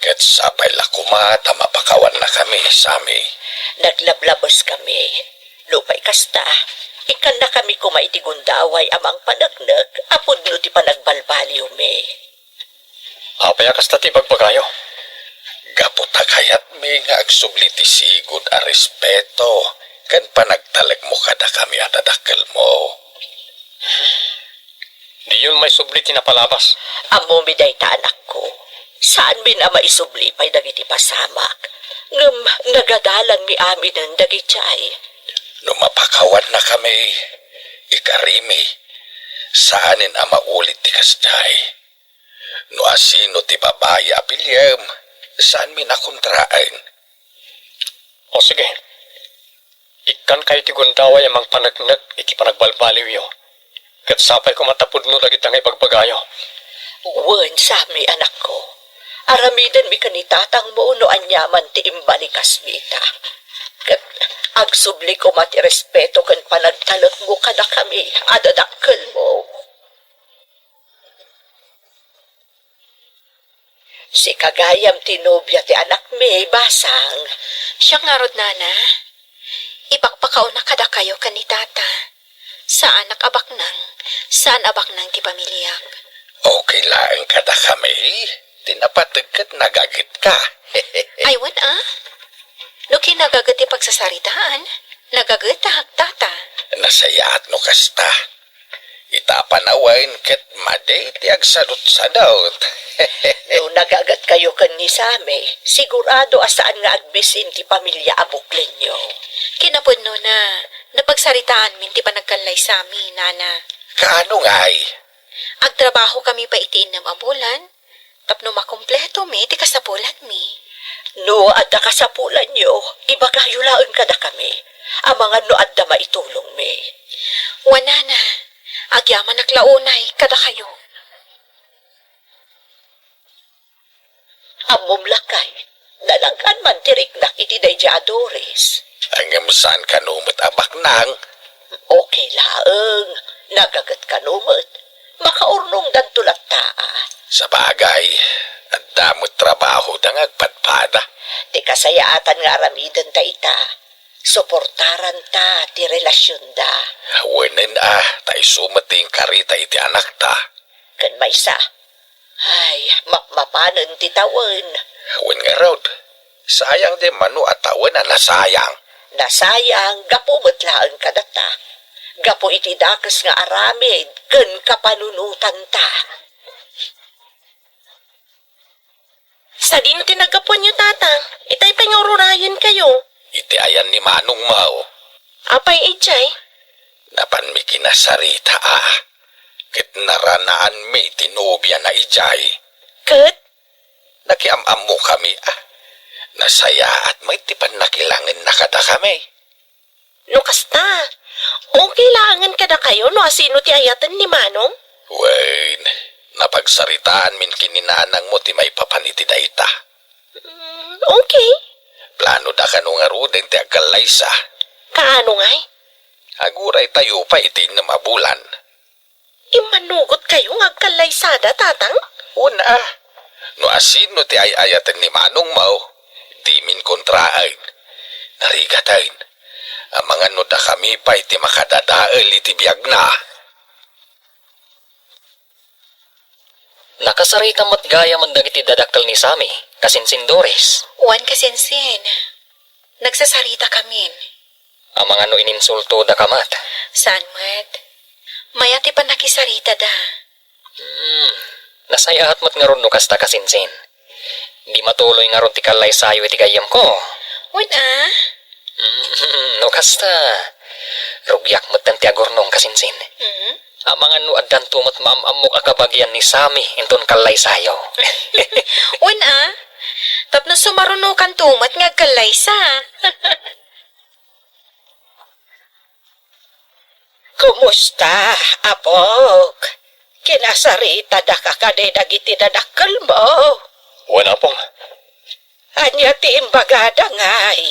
Ket sapay la koma ta mapakawannakami, Sami. Naglablabeskami. Nupay kasta, ikkannakami koma iti gundaway a mangpaneknek a pudno ti panagbalbaliwmi. Apay a kasta ti ibagbagayo? Gapu ta kayatmi nga agsubli ti sigud a respeto ken panagtalekmo kadakami a dadakkelmo. Diyon maisubli ti napalabas. Ammomi dayta, anakko. Saanmin a maisubli pay dagiti pasamak, ngem nagadalanmi aminen dagidiay. No mapakawannakami, ikarimi, saanen a maulit ti kasdiay. No asino ti babai a piliem, saanmin a kontraen. O sige, ikkankayo ti gundaway a mangpaneknek iti panagbalbaliwyo. Ket sapay koma ta pudno dagita nga ibagbagayo. Wen, Sammy, anakko. Aramidenmi ken ni tatangmo no aniaman ti imbalikasmi ita. Ket agsubli koma ti respeto ken panagtalekmo kadakami a dadakkelmo. Sika gayam ti nobia ti anakmi, Basang. Siak ngarud, Nana. Ipakpakaawnak kadakayo ken ni Tata. Saanak a baknang, saan a baknang ti pamiliak. Okay laeng kadakami, ti napateg ket nagagetka. Ay, wen a? No kinagaget ti pagsasaritaan, nagagetak, Tata. Nasayaat no kasta. Ita panawen ket madi ti agsadutsadut. No nagagetkayo ken ni Sammy, sigurado a saan nga agbisin ti pamilia a buklenyo. Kinapudnona, napagsaritaanmin ti panagkallaysami, Nana. Kaano ngay? Agtrabahokami pay iti innem a bulan, tapno makompletomi ti kasapulanmi. No adda kasapulanyo, ibagayo laeng kadakami. Amangan no adda maitulongmi. Wen, Nana, agyamanak la unay kadakayo. Ammom lakay, nalag-an man ti riknak iti daydiay a Doris. Ngem saan kano met a baknang? Okay laeng, nagaget kano met. Makaurnongdanto latta a. Sabagay, adda met trabahoda nga agpadpada. Ti kasayaatan nga aramidenta ita, suportaranta ti relasionda. Wenen a, ta isu met ti inkarita iti anakta. Ken maysa, ay, mapmapanen ti tawen. Wen ngarud, sayang di mano a tawen a nasayang. Nasayang gapu met laeng kadata. Gapu iti dakes nga aramid ken kapanunotanta. Sadino ti naggapuanyo, Tata? Itay pay nga ururayenkayo. Iti ayan ni Manong Mao. Apay idiay? Napanmi kinasarita a. Ket naranaanmi ti nobiana idiay. Ket? Nakiam-ammokami a. Nasayaat met ti pannakilangenna kadakami. No kasta, okay laengen kadakayo no asino ti ayaten ni Manong? Wen, napagsaritaanmin ken ni nanangmo ti maipapan iti dayta. Mm, okay. Planoda kano ngaruden ti agkallaysa. Kaano ngay? Aguraytayo pay iti innem a bulan. Immanugotkayo nga agkallaysada, Tatang? Wen a. No asino ti ay-ayaten ni Manong Mao, dimin kontraen. Narigaten, amangan no dakami pay ti makadadael iti biagna. Nakasarita met gayam dagiti dadakkel ni Sammy, kasinsin Doris. Wen, kasinsin. Nagsasarita kamin. Amangan no ininsultoda ka met. Saan met? Mayat ti pannakisaritada. Hmm, nasayaat met ngarud no kasta, kasinsin. Di matuloy ngarud ti kallaysayo iti gayyemko. Wen a? Hmm, no kasta, rugiak metten ti agurnong, kasinsin. Hmm? Amangan no addanto met maam-ammok a kabagian ni Sammy inton kallaysayo. Wen a? Tapno sumarunokanto met nga agkallaysa. Kumusta, apok? Kinasaritadaka kadi dagiti dadakkelmo? Wen, apong. Ania ti imbagada ngay?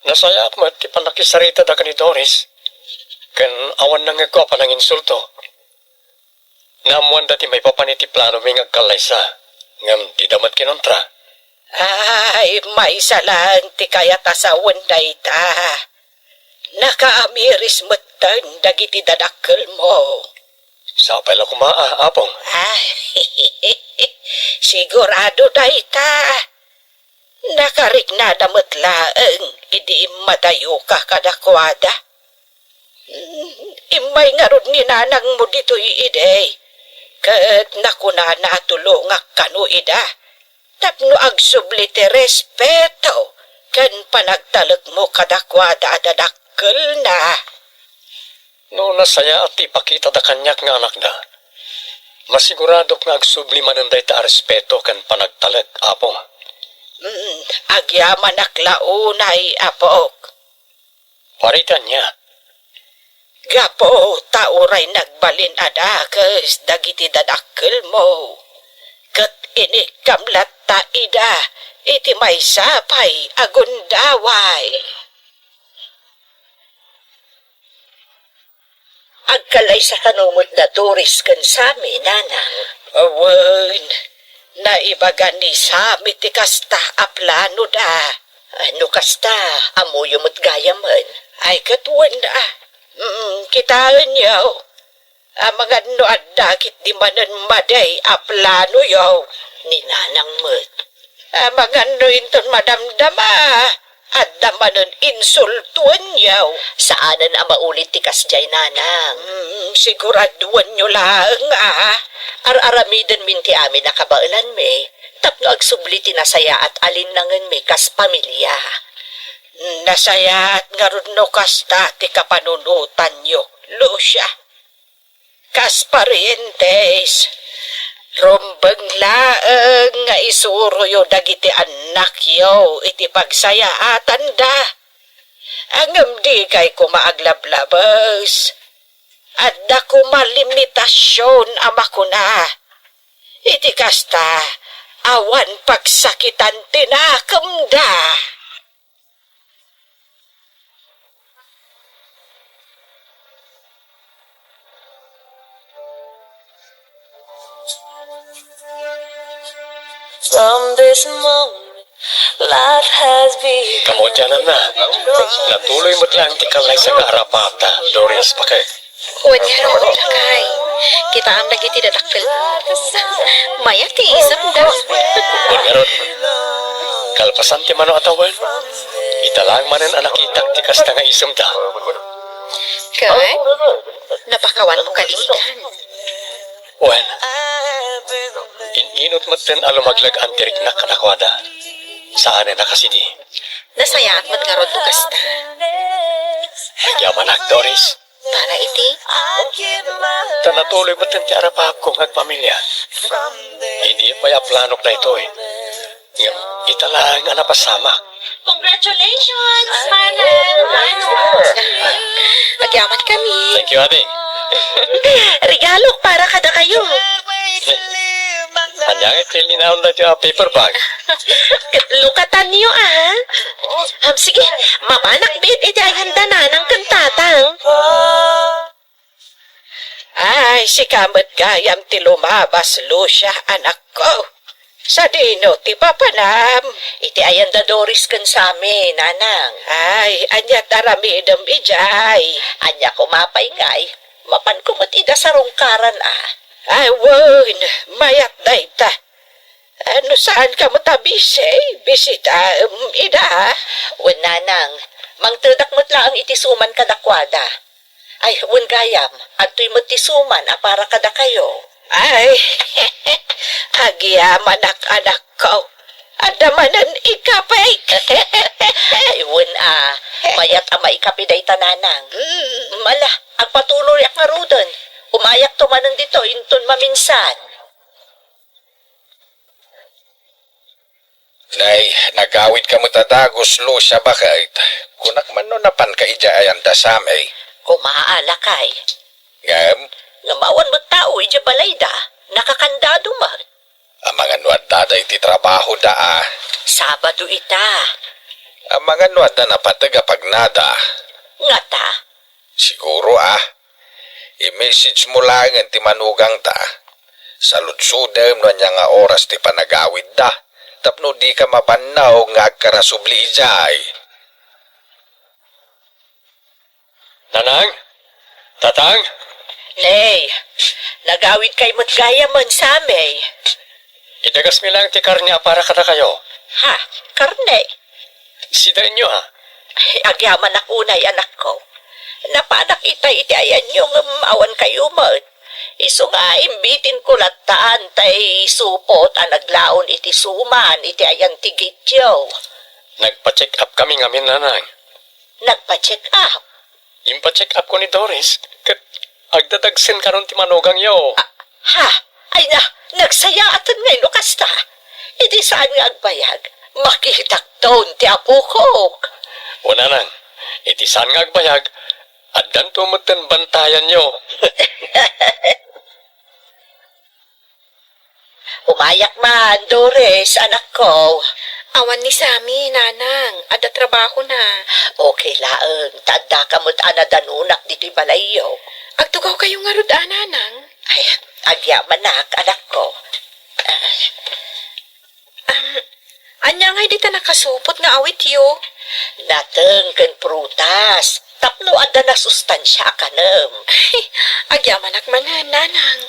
Nasayaat met ti pannakisaritada ken ni Doris, ken awan nangngegko a pananginsulto. Naammoanda ti maipapan iti planomi nga agkallaysa, ngem dida met kinontra. Ay, maysa laeng ti kayat a sawen dayta. Nakaamiris metten dagiti dadakkelmo. Sapay la koma a, apong. Ay, sigurado dayta. Nakariknada met laeng idi immadayoka kadakuada. Immay ngarud ni nanangmo ditoy idi, ket nakunana a tulongak kano ida tapno agsubli ti respeto ken panagtalekmo kadakuada a dadak-, dakkelna. No nasayaat ti ipakitada kaniak nga anakda, masiguradok nga agsubli manen dayta a respeto ken panagtalek, Apo. Mm, agyamanak la unay, Apok. Paritan niya. Gapu ta uray nagbalin a dakes dagiti dadakkelmo, ket inikkam latta ida iti maysa pay a gundaway. Agkalaysa kano met da Doris ken Sammy, nanang? Wen, naibaga ni Sammy ti kasta a planoda. No kasta, ammoyo met gayamen. Ay, ket wen, ah, mm, kitaenyo. Amangan no adda ketdi manen madi a planoyo. Ni nanang met. Amangan no inton madamdama, adda manen insultoenyo. Saanen a maulit ti kasdiay, nanang. Mm, siguraduenyo laeng, ah. Ar-aramidenmin ti amin a kabaelanmi tapno agsubli ti nasayaat a linnangenmi kas pamilia. Nasayaat ngarud no kasta ti kapanunotanyo, Lucia. Kas parientes, rumbeng laeng nga isuroyo dagiti annakyo iti pagsayaatanda. Ngem dikay koma aglablabes. Adda koma limitasion a makuna. Iti kasta, awan pagsakitan ti nakemda. From this moment, life has begun. Kamudiananna, natuloy met laeng ti kallaysa nga arapata, Doris, pake. Wen ngarud, lakay. Kitaem dagiti dadakkelmo. Mayat ti isemda. Wen ngarud, kalpasan ti mano a tawen, ita laeng manen a nakitak ti kasta nga isemda. Ket, napakawanmo kadi itan. Wen, in-inut metten a lumaglag ti riknak kadakuada. Saanen a kasidi. Nasayaat met ngarud no kasta. Agyamanak, Doris. Para iti? Ta natuloy metten ti arapaapko nga agpamilia. Idi pay a planok daytoy. Ngem ita laeng a napasamak. Congratulations, manang! Agyaman kami. Thank you, ate. Regalok para kadakayo. Ania nga ti linaon daytoy a paper bag? Ket lukatanyo, ah. Am, sige, mapanak biit iti ayanda nanang ken tatang. Ay, sika met gayam ti lumabas, Lucia, anakko. Sadino ti papanam? Iti ayanda Doris ken Sammy, nanang. Ay, ania ti aramidem idiay? Ania koma pay ngay, mapanko met ida sarungkaran, a. Ay, wen, mayat dayta. A, no saanka met a bisi, bisitaem ida. Wen, nanang, mangtedak met laeng iti suman kadakuada. Ay, wen gayam, adtoy met ti suman a para kadakayo. Ay, agyamanak, anakko. Adda manen ikapik. Ay, wen a, mayat a maikapi dayta, nanang. Mm. Ala, agpatuloyak ngaruden. Umayakto manen ditoy inton maminsan. Nay, nagawidka met a dagus, Lucia, baket. Kunak man no napanka idiay ayanda Sammy. Koma a, lakay. Ngem? Ngem awan met tao idiay balayda. Nakakandado met. Amangan no adda iti trabahoda, a. Sabado ita. Amangan no adda napateg a pagnada. Ngata? Siguro, a. I-message mo laengen ti manugangta. Saludsodem no ania nga oras ti panagawidda, tapno dika mabannog nga agkarasubli idiay. Nanang? Tatang? Nay, nagawidkay met gayamen, Sammy. Idagasmi laeng ti karne a para kadakayo. Ha? Karne? Sidaenyo, a. Ay, agyamanak unay, anakko. Napanak itay iti ayanyo ngem awan kayo met. Isu nga imbitinko latta tay supot a naglaon iti suman iti ayan ti gityo. Nagpa-check up kami ngamin, nanang. Nagpa-check up? Impacheck up ko ni Doris, ket agdadagsen karon ti manugangyo. Ah, ha? Ay na, nagsayaaten ngay no kasta. Iti saan nga agbayag, makitakton ti apokok. Wen, nanang, iti saan nga agbayag, addanto metten bantayanyo. Umayak man, Doris, anakko. Awan ni Sammy, nanang. Adda trabahona. Okay laeng, ta addaka met a nadanunak ditoy balayyo. Agtugawkayo ngarud a, nanang? Ay, agyamanak, anakko. Am, ania ngay dita nakasupot nga awityo? Nateng ken prutas. Tapno adda nasustansia a kanem. Ay, agyamanak manen, nanang.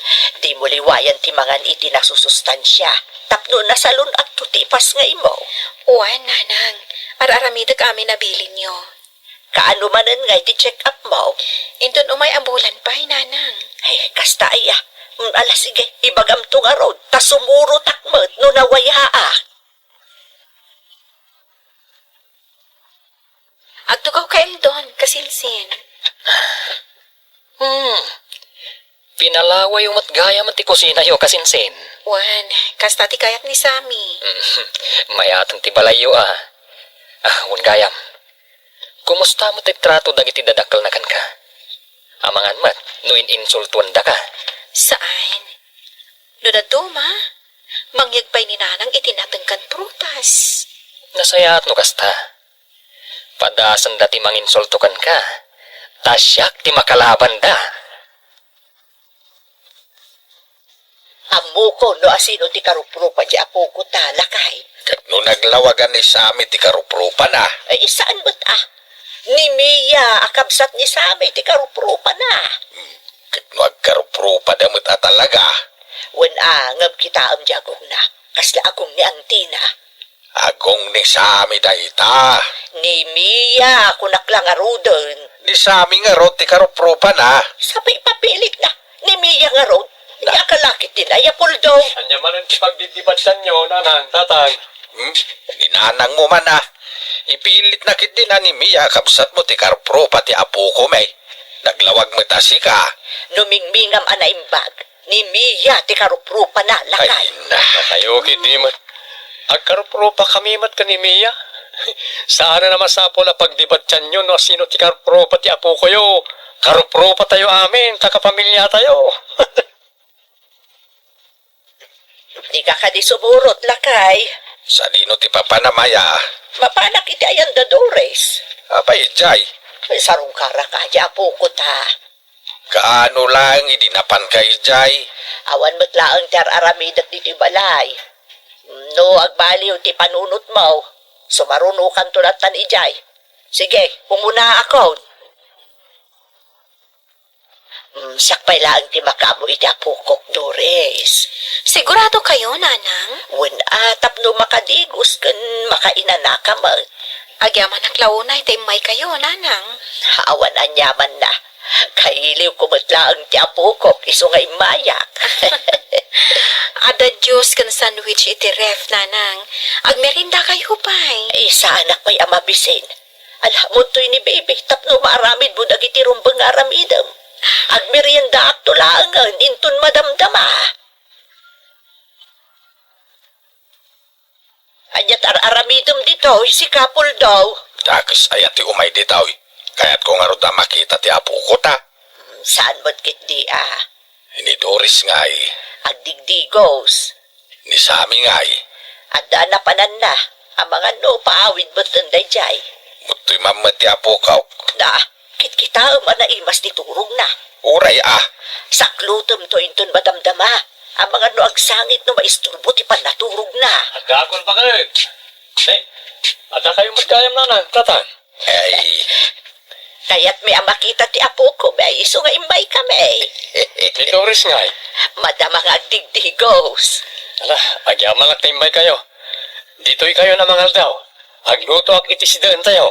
Dimo liwayan ti mangan iti nasusustansia. Tapno nasalun-atto ti ipasngaymo. Wen, nanang. Ar-aramidek amin a bilinyo. Kaano manen ngay ti check-up mo? Inton umay a bulan pay, nanang. Ay, kasta aya. Mm, ala, sige, ibagamto ngarud, ta sumurotak met no nawayaak. Agtugawkayo, Don, kasinsin. Hmm. Pinalawayo met gayam ti kusinayo, kasinsin. Wen, kasta ti kayat ni Sammy. Hmm. Mayat ti balayyo, a. Ah, wen gayam. Kumusta met ti trato dagiti dadakkelna kenka? Amangan met no in-insultuendaka. Saan? No dadduma, mangyeg pay ni nanang iti nateng ken prutas. Nasayaat no kasta. Padasenda ti manginsulto kenka, ta siak ti makalabanda. Ammoko no asino ti karuprupa ti apoko ta, lakay. Ket no naglawagan ni Sammy ti karuprupa na? Ay, saan met a? Ni Mia a kabsat ni Sammy ti karuprupa na. Hmm, ket no agkaruprupada met a talaga? Wen a, ngem kitaem ti agongna. Kasla agong ni Antina. Agong ni Sammy dayta. Ni Mia, kunak la ngaruden. Ni Sammy ngarud ti karuprupa na. Sapay papilit na. Ni Mia ngarud. Na. Nia ka lakit din, ay, Apoldo. Ania manen ti pagdidibadtanyo, nanang, tatang? Hmm? Ni nanang mo man, a. Ipilit na ket din a ni Mia a kabsat mo ti karuprupa ti apoko, may. Naglawag met a sika. No mingmingam a naimbag, ni Mia ti karuprupa na, lakay. Ay, na. Nakayo, kidi met. Agkaruprupa kami met ken ni Mia. Saan a masapul a pagdibadtanyo no asino ti karuprupa ti apokoyo. Karuprupa tayo amin, ta kapamilya tayo. Dika kadi sumurot, lakay. Sadino ti papanam aya? Mapanak iti ayan da Doris. Apay, idiay? Sarungkara ka, di apoko ta. Kaano laeng idi napanka idiay? Awan met laeng ti ar-aramidek ditoy balay. No agbaliw ti panunotmo, sumarunokanto lattan idiay. Sige, umunaakon. Mm, siak pay laeng ti makaammo iti apokok, Doris. Sigurado kayo, Nanang? Wen a, tapno makadigos ken makainanaka met. Agyamanak la unay ta immaykayo, Nanang. Awan aniamanna. Kailiwko met laeng ti apokok isu nga immayak. Adda juice ken sandwich iti ref, Nanang. Agmeriendakayo pay. Ay, saanak pay a mabisin. Ala, umtoy ni baby, tapno maaramidmo dagiti rumbeng nga aramidem. Agmeriendaakto laengen inton madamdama. Ania ti ar-aramidem ditoy, sika, Apoldo? Dakes aya ti umay ditoy. Kayatko ngarud a makita ti apoko ta. Hmm, saan met ketdi a? Ni Doris ngay. Agdigdigos. Ni Sammy ngay. Adda a napananna. Amangan no paawid metten daydiay. Umtoy man met ti apokok. Da, kitkitaem a naimas ti turogna. Uray a. Saklutemto inton madamdama. Amangan no agsangit no maisturbo ti pannaturogna. Agdakol pa ket. Ne, adda kayo met gayam, Nanang, Tatang? Ay. Kayatmi a makita ti apoko, bay, isu nga immaykami. Ni Doris ngay? Madama nga agdigdigos. Ala, agyamanak ta immaykayo. Ditoy kayo na mangaldaw. Aglutoak iti sideen tayo.